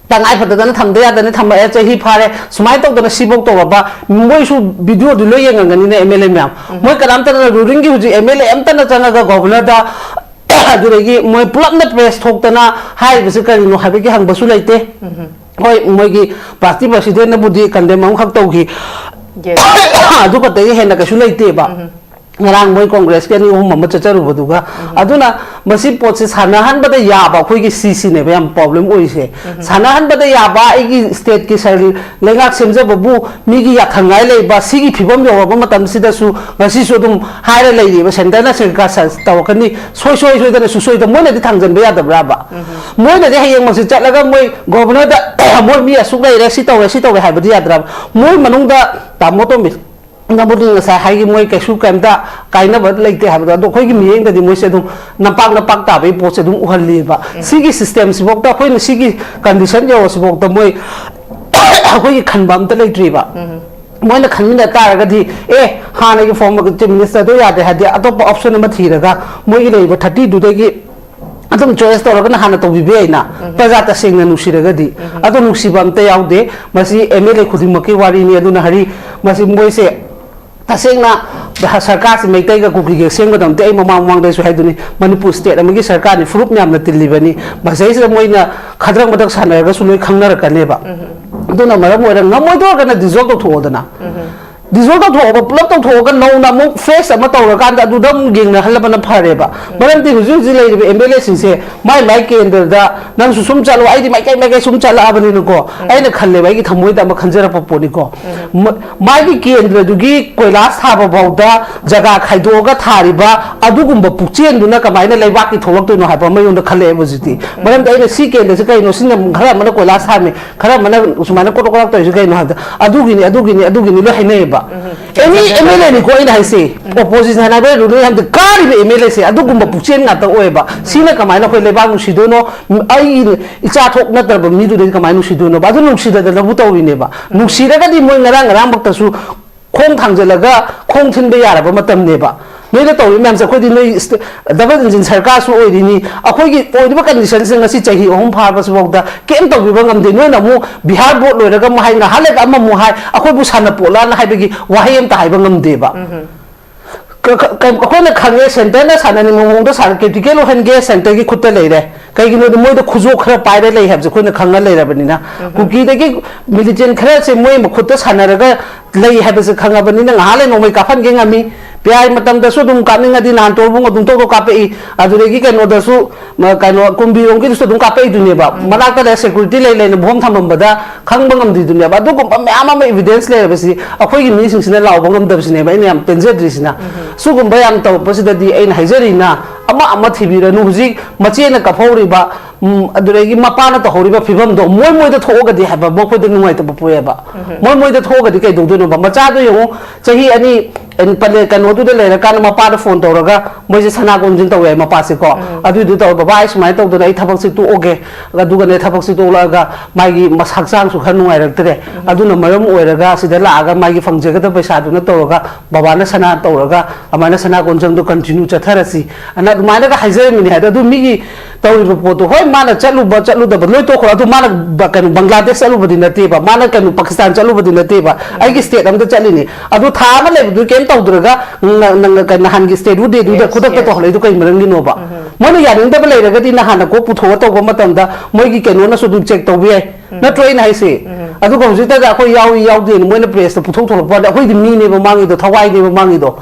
ꯇꯉꯥꯏ ꯐꯗꯗꯅ ꯊꯝꯗ ꯌꯥꯗꯅ ꯊꯝꯃꯛꯑꯦ, ꯆꯍꯤ ꯐꯥꯔꯦ, ꯁꯨꯃꯥꯏꯅ ꯇꯧꯗꯅ ꯁꯤꯐꯧ ꯇꯧꯔꯕ꯫ ꯃꯣꯏꯁꯨ ꯚꯤꯗꯤꯑꯣꯗꯨ ꯂꯣꯏ ꯌꯦꯡꯉꯝꯒꯅꯤꯅꯦ, ꯑꯦꯝ ꯑꯦꯜ ꯑꯦ ꯃꯌꯥꯝ꯫ ꯃꯣꯏ ꯀꯅꯥꯝꯇꯅ, ꯔꯨꯂꯤꯡꯒꯤ ꯍꯧꯖꯤꯛ ꯑꯦꯝ ꯑꯦꯜ ꯑꯦ ꯑꯝꯇꯅ ꯆꯪꯉꯒ ꯒꯣꯚꯔꯅꯔꯗ ꯑꯗꯨꯗꯒꯤ ꯃꯣꯏ ꯄꯨꯂꯞꯅ ꯄ꯭ꯔꯦꯁ ꯊꯣꯛꯇꯅ ꯍꯥꯏꯔꯤꯕꯁꯤ ꯀꯔꯤꯅꯣ ꯍꯥꯏꯕꯒꯤ ꯍꯪꯕꯁꯨ ꯂꯩꯇꯦ꯫ ꯍꯣꯏ, ꯃꯣꯏꯒꯤ ꯄꯥꯔꯇꯤ ꯄ꯭ꯔꯁꯤꯗꯦꯟꯅꯕꯨꯗꯤ ꯀꯟꯗꯦꯝ ꯑꯃꯈꯛ ꯇꯧꯈꯤ꯫ ꯑꯗꯨ ꯈꯛꯇꯒꯤ ꯍꯦꯟꯅ ꯀꯩꯁꯨ ꯂꯩꯇꯦꯕ꯫ ꯉꯔꯥꯡ ꯃꯣꯏ ꯀꯣꯡꯒ꯭ꯔꯦꯁꯀꯤ ꯑꯅꯤ ꯑꯍꯨꯝ ꯑꯃ ꯆꯠꯆꯔꯨꯕꯗꯨꯒ꯫ ꯑꯗꯨꯅ ꯃꯁꯤ ꯄꯣꯠꯁꯤ ꯁꯥꯟꯅꯍꯟꯕꯗ ꯌꯥꯕ, ꯑꯩꯈꯣꯏꯒꯤ ꯁꯤꯁꯤꯅꯦꯕ ꯌꯥꯝ ꯄ꯭ꯔꯣꯕ꯭ꯂꯦꯝ ꯑꯣꯏꯔꯤꯁꯦ꯫ ꯁꯥꯟꯅꯍꯟꯕꯗ ꯌꯥꯕ, ꯑꯩꯒꯤ ꯁ꯭ꯇꯦꯠꯀꯤ ꯁꯔ-, ꯂꯩꯉꯥꯛ ꯁꯦꯝꯖꯕꯕꯨ ꯃꯤꯒꯤ ꯌꯥꯊꯪꯉꯥꯏ ꯂꯩꯕ, ꯁꯤꯒꯤ ꯐꯤꯕꯝ ꯌꯧꯔꯕ ꯃꯇꯝꯁꯤꯗꯁꯨ ꯉꯁꯤꯁꯨ ꯑꯗꯨꯝ ꯍꯥꯏꯔ ꯂꯩꯔꯤꯕ, ꯁꯦꯟꯇꯔꯅ ꯁꯔꯀꯥꯔ ꯁ-, ꯇꯧꯔꯛꯀꯅꯤ, ꯁꯣꯏ-, ꯁꯣꯏ-, ꯁꯣꯏꯗꯅ ꯁꯨꯡꯁꯣꯏꯗ ꯃꯣꯏꯅꯗꯤ ꯊꯥꯡꯖꯟꯕ ꯌꯥꯗꯕ꯭ꯔꯥꯕ? ꯃꯣꯏꯅꯗꯤ ꯍꯌꯦꯡꯃꯛꯁꯤ ꯆꯠꯂꯒ ꯃꯣꯏ ꯒꯣꯚꯔꯅꯔꯗ "ꯃꯣꯏ ꯃꯤ ꯑꯁꯨꯛ ꯂꯩꯔꯦ, ꯁꯤ ꯇꯧꯔꯦ, ꯁꯤ ꯇꯧꯔꯦ" ꯍꯥꯏꯕꯗꯤ ꯌꯥꯗ꯭ꯔꯥꯕ? ꯃꯣꯏ ꯃꯅꯨꯡꯗ, ꯇꯥꯃꯣ ꯇꯣꯝꯕꯤ, ꯅꯕꯨꯗꯤ ꯉꯁꯥꯏ ꯍꯥꯏꯈꯤ, ꯃꯣꯏ ꯀꯩꯁꯨ ꯀꯩꯝꯇ ꯀꯥꯏꯅꯕ ꯂꯩꯇꯦ ꯍꯥꯏꯕꯗꯣ, ꯑꯗꯣ ꯑꯩꯈꯣꯏꯒꯤ ꯃꯤꯠꯌꯦꯡꯗꯗꯤ ꯃꯣꯏꯁꯦ ꯑꯗꯨꯝ ꯅꯝꯄꯥꯛ ꯅꯝꯄꯥꯛ ꯇꯥꯕꯒꯤ ꯄꯣꯠꯁꯦ ꯑꯗꯨꯝ ꯎꯍꯜꯂꯤꯕ꯫ ꯁꯤꯒꯤ ꯁꯤꯁꯇꯦꯝꯁꯤꯐꯥꯎꯗ, ꯑꯩꯈꯣꯏꯅ ꯁꯤꯒꯤ ꯀꯟꯗꯤꯁꯟ ꯌꯧꯔꯁꯤꯐꯥꯎꯗ ꯃꯣꯏ ꯑꯩꯈꯣꯏꯒꯤ ꯈꯟꯕ ꯑꯝꯇ ꯂꯩꯇ꯭ꯔꯤꯕ꯫ ꯃꯣꯏꯅ ꯈꯟꯃꯤꯟꯅ ꯇꯥꯔꯒꯗꯤ, ꯑꯦ, ꯍꯥꯟꯅꯒꯤ ꯐꯣꯔꯃꯔ ꯆꯤꯐ ꯃꯤꯅꯤꯁꯇꯔꯗꯣ ꯌꯥꯗꯦ ꯍꯥꯏꯔꯗꯤ, ꯑꯇꯣꯞꯄ ꯑꯣꯞꯁꯟ ꯑꯃ ꯊꯤꯔꯒ ꯃꯣꯏꯒꯤ ꯂꯩꯔꯤꯕ ꯊꯥꯔꯇꯤꯗꯨꯗꯒꯤ ꯑꯗꯨꯝ ꯆꯣꯏꯁ ꯇꯧꯔꯒꯅ ꯍꯥꯟꯅ ꯇꯧꯕꯤꯕ ꯌꯥꯏꯅ꯫ ꯄ꯭ꯔꯖꯥ ꯇꯁꯦꯡꯅ ꯅꯨꯡꯁꯤꯔꯒꯗꯤ꯫ ꯑꯗꯣ ꯅꯨꯡꯁꯤꯕ ꯑꯝꯇ ꯌꯥꯎꯗꯦ꯫ ꯃꯁꯤ ꯑꯦꯝ ꯑꯦꯜ ꯑꯦ ꯈꯨꯗꯤꯡꯃꯛꯀꯤ ꯋꯥꯔꯤꯅꯤ꯫ ꯑꯗꯨꯅ ꯍꯥꯏꯔꯤ, ꯃꯁꯤ ꯃꯣꯏꯁꯦ ꯇꯁꯦꯡꯅ ꯁꯔꯀꯥꯔꯁꯤ ꯃꯩꯇꯩꯒ ꯀꯨꯀꯤꯒ ꯁꯦꯝꯒꯗꯕ ꯅꯠꯇꯦ꯫ ꯑꯩ ꯃꯃꯥꯡ ꯃꯃꯥꯡꯗꯁꯨ ꯍꯥꯏꯗꯨꯅꯤ, ꯃꯅꯤꯄꯨꯔ ꯁ꯭ꯇꯦꯠ ꯑꯃꯒꯤ ꯁꯔꯀꯥꯔꯅꯤ, ꯐꯨꯔꯨꯞ ꯃꯌꯥꯝꯅ ꯇꯤꯜꯂꯤꯕꯅꯤ꯫ ꯃꯁꯤꯗꯩꯁꯤꯗ ꯃꯣꯏꯅ ꯈꯗ꯭ꯔꯛ ꯃꯗ꯭ꯔꯛ ꯁꯥꯟꯅꯔꯒꯁꯨ ꯂꯣꯏ ꯈꯪꯅꯔꯛꯀꯅꯦꯕ꯫ ꯑꯗꯨꯅ ꯃꯔꯝ ꯑꯣꯏꯔꯒ ꯉꯝꯃꯣꯏꯗꯧꯔꯒꯅ ꯗꯤꯖꯣꯜꯕ ꯇꯧꯊꯣꯛꯑꯣꯗꯅ꯫ ꯗꯤꯖꯣꯜꯕ ꯇꯧꯊꯣꯛꯑꯒ, ꯄꯨꯂꯞ ꯇꯧꯊꯣꯛꯑꯒ ꯅꯧꯅ ꯑꯃꯨꯛ ꯐ꯭ꯔꯦꯁ ꯑꯃ ꯇꯧꯔꯀꯥꯟꯗ ꯑꯗꯨꯗ ꯑꯃꯨꯛ ꯌꯦꯡꯅꯍꯜꯂꯕꯅ ꯐꯔꯦꯕ꯫ ꯃꯔꯝꯗꯤ ꯍꯧꯖꯤꯛ ꯍꯧꯖꯤꯛ ꯂꯩꯔꯤꯕ ꯑꯦꯝ ꯑꯦꯜ ꯑꯦꯁꯤꯡꯁꯦ ꯃꯥꯏ ꯃꯥꯏ ꯀꯦꯟꯗ꯭ꯔꯗ ꯅꯪꯁꯨ ꯁꯨꯝ ꯆꯠꯂꯣ, ꯑꯩꯗꯤ ꯃꯥꯏꯀꯩ ꯃꯥꯏꯀꯩ ꯁꯨꯝ ꯆꯠꯂꯛꯑꯕꯅꯤꯅꯀꯣ, ꯑꯩꯅ ꯈꯜꯂꯦꯕ, ꯑꯩꯒꯤ ꯊꯃꯣꯏꯗ ꯑꯃ ꯈꯟꯖꯔꯛꯄ ꯄꯣꯠꯅꯤꯀꯣ꯫ ꯃ-, ꯃꯥꯒꯤ ꯀꯦꯟꯗ꯭ꯔꯗꯨꯒꯤ ꯀꯣꯏꯂꯥꯁ ꯊꯥꯕ ꯐꯥꯎꯗ ꯖꯒꯥ ꯈꯥꯏꯗꯣꯛꯑꯒ ꯊꯥꯔꯤꯕ ꯑꯗꯨꯒꯨꯝꯕ ꯄꯨꯛꯆꯦꯜꯗꯨꯅ ꯀꯃꯥꯏꯅ ꯂꯩꯕꯥꯛꯀꯤ ꯊꯣꯛꯂꯛꯇꯣꯏꯅꯣ ꯍꯥꯏꯕ ꯑꯃ ꯑꯩꯉꯣꯟꯗ ꯈꯜꯂꯛꯑꯦꯕ ꯍꯧꯖꯤꯛꯇꯤ꯫ ꯃꯔꯝꯗꯤ ꯑꯩꯅ ꯁꯤ ꯀꯦꯟꯗ꯭ꯔꯁꯤ ꯀꯩꯅꯣ, ꯁꯤꯅ ꯈꯔ ꯑꯃꯅ ꯀꯣꯏꯂꯥꯁ ꯊꯥꯔꯝꯃꯤ, ꯈꯔ ꯑꯃꯅ ꯁꯨꯃꯥꯏꯅ ꯀꯣꯇꯣꯛ ꯀꯣꯇꯣꯛ ꯇꯧꯔꯤꯁꯦ ꯀꯩꯅꯣ ꯍꯥꯏꯕꯗ, ꯑꯗꯨꯒꯤꯅꯤ, ꯑꯗꯨꯒꯤꯅꯤ, ꯑꯗꯨꯒꯤꯅꯤ ꯂꯣꯏ ꯍꯥꯏꯅꯩꯌꯦꯕ꯫ ꯑꯦꯅꯤ ꯑꯦꯝ ꯑꯦꯜ ꯑꯦꯅꯤꯀꯣ ꯑꯩꯅ ꯍꯥꯏꯁꯦ, ꯑꯣꯄꯣꯖꯤꯁꯟ ꯍꯥꯏꯕ ꯔꯨꯂꯤꯡ ꯍꯥꯏꯕꯗꯤ ꯀꯥꯔꯤꯕ ꯑꯦꯝ ꯑꯦꯜ ꯑꯦꯁꯦ ꯑꯗꯨꯒꯨꯝꯕ ꯄꯨꯛꯆꯦꯜ ꯉꯥꯛꯇ ꯑꯣꯏꯌꯦꯕ꯫ ꯁꯤꯅ ꯀꯃꯥꯏꯅ ꯑꯩꯈꯣꯏ ꯂꯩꯕꯥꯛ ꯅꯨꯡꯁꯤꯗꯣꯏꯅꯣ? ꯑꯩꯒꯤ ꯏꯆꯥ ꯊꯣꯛ ꯅꯠꯇ꯭ꯔꯕ ꯃꯤꯗꯨꯗꯗꯤ ꯀꯃꯥꯏꯅ ꯅꯨꯡꯁꯤꯗꯣꯏꯅꯣꯕ? ꯑꯗꯨ ꯅꯨꯡꯁꯤꯗꯗꯅꯕꯨ ꯇꯧꯔꯤꯅꯦꯕ꯫ ꯅꯨꯡꯁꯤꯔꯒꯗꯤ ꯃꯣꯏ ꯉꯔꯥꯡ ꯉꯔꯥꯡꯃꯛꯇꯁꯨ ꯈꯣꯡ ꯊꯥꯡꯖꯜꯂꯒ ꯈꯣꯡ ꯊꯤꯟꯕ ꯌꯥꯔꯕ ꯃꯇꯝꯅꯦꯕ꯫ ꯅꯣꯏꯅ ꯇꯧꯔꯤ ꯃꯌꯥꯝꯁꯦ ꯑꯩꯈꯣꯏꯗꯤ ꯅꯣꯏ ꯗꯕꯜ ꯏꯟꯖꯤꯟ ꯁꯔꯀꯥꯔꯁꯨ ꯑꯣꯏꯔꯤꯅꯤ꯫ ꯑꯩꯈꯣꯏꯒꯤ ꯑꯣꯏꯔꯤꯕ ꯀꯟꯗꯤꯁꯟꯁꯦ ꯉꯁꯤ ꯆꯍꯤ ꯑꯍꯨꯝ ꯐꯥꯔꯕꯁꯤꯐꯥꯎꯗ ꯀꯩꯝ ꯇꯧꯕꯤꯕ ꯉꯝꯗꯦ꯫ ꯅꯣꯏꯅ ꯑꯃꯨꯛ ꯕꯤꯍꯥꯔ ꯕꯣꯠ ꯂꯣꯏꯔꯒ ꯑꯃꯨꯛ ꯍꯥꯏ, ꯉꯥꯏꯍꯥꯛ ꯂꯩꯔꯒ ꯑꯃꯃꯨꯛ ꯍꯥꯏ, ꯑꯩꯈꯣꯏꯕꯨ ꯁꯥꯟꯅꯄꯣꯠꯂꯥꯅ ꯍꯥꯏꯕꯒꯤ ꯋꯥꯍꯩ ꯑꯝꯇ ꯍꯥꯏꯕ ꯉꯝꯗꯦꯕ꯫ ꯀ-, ꯀ-, ꯀ-, ꯑꯩꯈꯣꯏꯅ ꯈꯪꯉꯦ, ꯁꯦꯟꯇꯔꯅ ꯁꯥꯟꯅꯅꯤꯡꯕ ꯃꯑꯣꯡꯗ ꯁꯥꯟꯅ-, ꯀꯦꯄꯤꯇꯦꯜ ꯑꯣꯏꯍꯟꯒꯦ, ꯁꯦꯟꯇꯔꯒꯤ ꯈꯨꯠꯇ ꯂꯩꯔꯦ꯫ ꯀꯩꯒꯤꯅꯣꯗꯤ ꯃꯣꯏꯗ ꯈꯨꯖꯣꯞ ꯈꯔ ꯄꯥꯏꯔ ꯂꯩ ꯍꯥꯏꯕꯁꯦ ꯑꯩꯈꯣꯏꯅ ꯈꯪꯉ ꯂꯩꯔꯕꯅꯤꯅ꯫ ꯀꯨꯀꯤꯗꯒꯤ ꯃꯤꯂꯤꯇꯦꯟ ꯈꯔꯁꯦ ꯃꯣꯏ ꯃꯈꯨꯠꯇ ꯁꯥꯟꯅꯔꯒ ꯂꯩ ꯍꯥꯏꯕꯁꯦ ꯈꯪꯉꯕꯅꯤꯅ ꯉꯥꯏꯍꯥꯛ ꯂꯩ ꯅꯣꯡꯃꯩ ꯀꯥꯞꯍꯟꯒꯦ ꯉꯝꯃꯤ꯫ ꯄꯤ ꯑꯥꯏ ꯃꯇꯝꯗꯁꯨ ꯑꯗꯨꯝ ꯀꯥꯞꯅꯤꯡꯉꯗꯤ ꯅꯍꯥꯟ ꯇꯣꯔꯕꯨꯡ ꯑꯗꯨꯝ ꯇꯧꯗꯣ ꯀꯥꯞꯄꯛꯏ꯫ ꯑꯗꯨꯗꯒꯤ ꯀꯩꯅꯣꯗꯁꯨ, ꯃ-, ꯀꯩꯅꯣ ꯀꯨꯝꯕꯤꯔꯣꯝꯒꯤꯗꯨꯁꯨ ꯑꯗꯨꯝ ꯀꯥꯞꯄꯛꯏꯗꯨꯅꯦꯕ꯫ ꯃꯅꯥꯛꯇ ꯂꯩ ꯁꯦꯀ꯭ꯌꯨꯔꯤꯇꯤ ꯂꯩ ꯂꯩꯅ ꯕꯣꯝ ꯊꯝꯃꯝꯕꯗ ꯈꯪꯕ ꯉꯝꯗ꯭ꯔꯤꯗꯨꯅꯦꯕ꯫ ꯑꯗꯨꯒꯨꯝꯕ ꯃꯌꯥꯝ ꯑꯃ ꯏꯚꯤꯗꯦꯟꯁ ꯂꯩꯔꯕꯁꯤ ꯑꯩꯈꯣꯏꯒꯤ ꯃꯤꯁꯤꯡꯁꯤꯅ ꯂꯥꯎꯕ ꯉꯝꯗꯕꯁꯤꯅꯦꯕ ꯑꯩꯅ ꯌꯥꯝ ꯄꯦꯟꯖꯗ꯭ꯔꯤꯁꯤꯅ꯫ ꯁꯤꯒꯨꯝꯕ ꯌꯥꯝ ꯇꯧꯔꯛꯄꯁꯤꯗꯗꯤ ꯑꯩꯅ ꯍꯥꯏꯖꯔꯤꯅ, ꯑꯃ ꯑꯃ ꯊꯤꯕꯤꯔꯅꯨ꯫ ꯍꯧꯖꯤꯛ ꯃꯆꯦꯅ ꯀꯞꯍꯧꯔꯤꯕ, ꯎꯝ, ꯑꯗꯨꯗꯒꯤ ꯃꯄꯥꯅ ꯇꯧꯍꯧꯔꯤꯕ ꯐꯤꯕꯝꯗꯣ ꯃꯣꯏ ꯃꯣꯏꯗ ꯊꯣꯛꯑꯒꯗꯤ ꯍꯥꯏꯕ ꯃꯈꯣꯏꯗ ꯅꯨꯡꯉꯥꯏꯇꯕ ꯄꯣꯛꯑꯦꯕ꯫ ꯃꯣꯏ ꯃꯣꯏꯗ ꯊꯣꯛꯑꯒꯗꯤ ꯀꯩꯗꯧꯗꯣꯏꯅꯣꯕ? ꯃꯆꯥꯗꯣ ꯌꯦꯡꯉꯨ, ꯆꯍꯤ ꯑꯅꯤ, ꯑꯦ, ꯄꯂꯦ-, ꯀꯩꯅꯣꯗꯨꯗ ꯂꯩꯔꯀꯥꯟꯗ ꯃꯄꯥꯗ ꯐꯣꯟ ꯇꯧꯔꯒ ꯃꯣꯏꯁꯦ ꯁꯅꯥ ꯀꯣꯟꯁꯤꯟ ꯇꯧꯋꯦ ꯍꯥꯏ ꯃꯄꯥꯁꯦꯀꯣ꯫ ꯑꯗꯨꯏꯗꯨ ꯇꯧꯔ, "ꯕꯕꯥ, ꯑꯩ ꯁꯨꯃꯥꯏꯅ ꯇꯧꯗꯅ ꯑꯩ ꯊꯕꯛꯁꯦ ꯇꯣꯛꯑꯒꯦ, ꯑꯗꯨꯒꯅꯦ ꯊꯕꯛꯁꯦ ꯇꯣꯛꯂꯛꯑꯒ ꯃꯥꯒꯤ ꯃꯁꯥ ꯍꯛꯆꯥꯡꯁꯨ ꯈꯔ ꯅꯨꯡꯉꯥꯏꯔꯛꯇ꯭ꯔꯦ, ꯑꯗꯨꯅ ꯃꯔꯝ ꯑꯣꯏꯔꯒ ꯁꯤꯗ ꯂꯥꯛꯑꯒ ꯃꯥꯒꯤ ꯐꯪꯖꯒꯗꯕ ꯄꯩꯁꯥꯗꯨꯅ ꯇꯧꯔꯒ ꯕꯕꯥꯅ ꯁꯅꯥ ꯇꯧꯔꯒ ꯑꯗꯨꯃꯥꯏꯅ ꯁꯅꯥ ꯀꯣꯟꯖꯪꯗꯣ ꯀꯟꯇꯤꯅ꯭ꯌꯨ ꯆꯠꯊꯔꯁꯤ" ꯑꯅ ꯑꯗꯨꯃꯥꯏꯅꯒ ꯍꯥꯏꯖꯔꯝꯃꯤꯅꯦ ꯍꯥꯏꯗꯣ꯫ ꯑꯗꯨ ꯃꯤꯒꯤ ꯇꯧꯔꯤꯕ ꯄꯣꯠꯇꯣ, ꯍꯣꯏ, ꯃꯥꯅ ꯆꯠꯂꯨꯕ ꯆꯠꯂꯨꯗꯕ ꯂꯣꯏ ꯇꯣꯛꯈ꯭ꯔꯣ꯫ ꯑꯗꯨ ꯃꯥꯅ ꯕ-, ꯀꯩꯅꯣ, ꯕꯪꯒ꯭ꯂꯥꯗꯦꯁ ꯆꯠꯂꯨꯕꯗꯤ ꯅꯠꯇꯦꯕ, ꯃꯥꯅ ꯀꯩꯅꯣ, ꯄꯥꯀꯤꯁꯇꯥꯟ ꯆꯠꯂꯨꯕꯗꯤ ꯅꯠꯇꯦꯕ, ꯑꯩꯒꯤ ꯁ꯭ꯇꯦꯠ ꯑꯝꯗ ꯆꯠꯂꯤꯅꯤ꯫ ꯑꯗꯨ ꯊꯥ ꯑꯃ ꯂꯩꯕꯗꯨ ꯀꯩꯝ ꯇꯧꯗ꯭ꯔꯒ ꯅ-, ꯅ-, ꯀꯩꯅꯣ, ꯅꯍꯥꯟꯒꯤ ꯁ꯭ꯇꯦꯠꯍꯨꯗ ꯗꯦꯗꯨꯗ ꯈꯨꯗꯛꯇ ꯇꯧꯍꯜꯂꯛꯏꯗꯣ ꯀꯩ ꯃꯔꯝꯒꯤꯅꯣꯕ? ꯃꯣꯏꯅ ꯌꯥꯅꯤꯡꯗꯕ ꯂꯩꯔꯒꯗꯤ ꯅꯍꯥꯟꯅ ꯀꯣꯛ ꯄꯨꯊꯣꯛꯑ ꯇꯧꯕ ꯃꯇꯝꯗ ꯃꯣꯏꯒꯤ ꯀꯩꯅꯣꯅꯁꯨ ꯑꯗꯨꯝ ꯆꯦꯛ ꯇꯧꯕ ꯌꯥꯏ꯫ ꯅꯠꯇ꯭ꯔꯣ ꯑꯩꯅ ꯍꯥꯏꯁꯦ? ꯑꯗꯨꯒ ꯍꯧꯖꯤꯛꯇꯗ ꯑꯩꯈꯣꯏ ꯌꯥꯎꯏ ꯌꯥꯎꯗꯦꯅ ꯃꯣꯏꯅ ꯄ꯭ꯔꯦꯁꯇ ꯄꯨꯊꯣꯛ ꯊꯣꯛꯂꯛꯄ ꯋꯥꯅꯤ꯫ ꯑꯩꯈꯣꯏꯗꯤ ꯃꯤꯅꯦꯕ ꯃꯥꯡꯉꯤꯗꯣ, ꯊꯋꯥꯏꯅꯦꯕ ꯃꯥꯡꯉꯤꯗꯣ꯫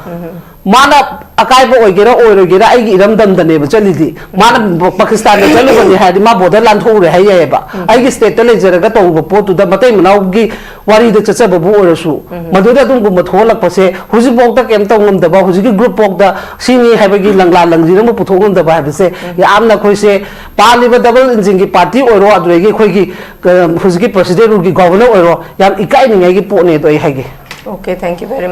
ꯃꯥꯅ ꯑꯀꯥꯏꯕ ꯑꯣꯏꯒꯦꯔꯥ ꯑꯣꯏꯔꯣꯏꯒꯦꯔꯥ ꯑꯩꯒꯤ ꯏꯔꯝꯗꯝꯗꯅꯦꯕ ꯆꯠꯂꯤꯗꯤ꯫ ꯃꯥꯅ ꯄꯥꯀꯤꯁꯇꯥꯟꯗ ꯆꯠꯂꯨꯕꯅꯤ ꯍꯥꯏꯔꯗꯤ ꯃꯥ ꯕꯣꯔꯗꯔ ꯂꯥꯟꯊꯣꯛꯎꯔꯦ ꯍꯥꯏ ꯌꯥꯏꯑꯕ꯫ ꯑꯩꯒꯤ ꯁ꯭ꯇꯦꯠꯇ ꯂꯩꯖꯔꯒ ꯇꯧꯔꯨꯕ ꯄꯣꯠꯇꯨꯗ ꯃꯇꯩ ꯃꯅꯥꯎꯒꯤ ꯋꯥꯔꯤꯗ ꯆꯠꯆꯕꯕꯨ ꯑꯣꯏꯔꯁꯨ, ꯃꯗꯨꯗ ꯑꯗꯨꯒꯨꯝꯕ ꯊꯣꯛꯍꯜꯂꯛꯄꯁꯦ ꯍꯧꯖꯤꯛꯐꯥꯎꯗ ꯀꯩꯝ ꯇꯧ ꯉꯝꯗꯕ, ꯍꯧꯖꯤꯛꯀꯤ ꯒ꯭ꯔꯨꯞꯐꯥꯎꯗ ꯁꯤꯅꯤ ꯍꯥꯏꯕꯒꯤ ꯂꯪꯂꯥ ꯂꯪꯖꯤꯟ ꯑꯃ ꯄꯨꯊꯣꯛ ꯉꯝꯗꯕ ꯍꯥꯏꯕꯁꯦ ꯌꯥꯝꯅ ꯑꯩꯈꯣꯏꯁꯦ ꯄꯥꯜꯂꯤꯕ ꯗꯕꯜ ꯏꯟꯖꯤꯟꯒꯤ ꯄꯥꯔꯇꯤ ꯑꯣꯏꯔꯣ, ꯑꯗꯨꯗꯒꯤ ꯑꯩꯈꯣꯏꯒꯤ, ꯑ, ꯍꯧꯖꯤꯛꯀꯤ ꯄ꯭ꯔꯁꯤꯗꯦꯟꯠ ꯔꯨꯜꯒꯤ ꯒꯣꯚꯔꯅꯔ ꯑꯣꯏꯔꯣ, ꯌꯥꯝ ꯏꯀꯥꯏꯅꯤꯡꯉꯥꯏꯒꯤ ꯄꯣꯠꯅꯦ ꯑꯗꯣ ꯑꯩ ꯍꯥꯏꯒꯦ꯫ Okay, thank you very much.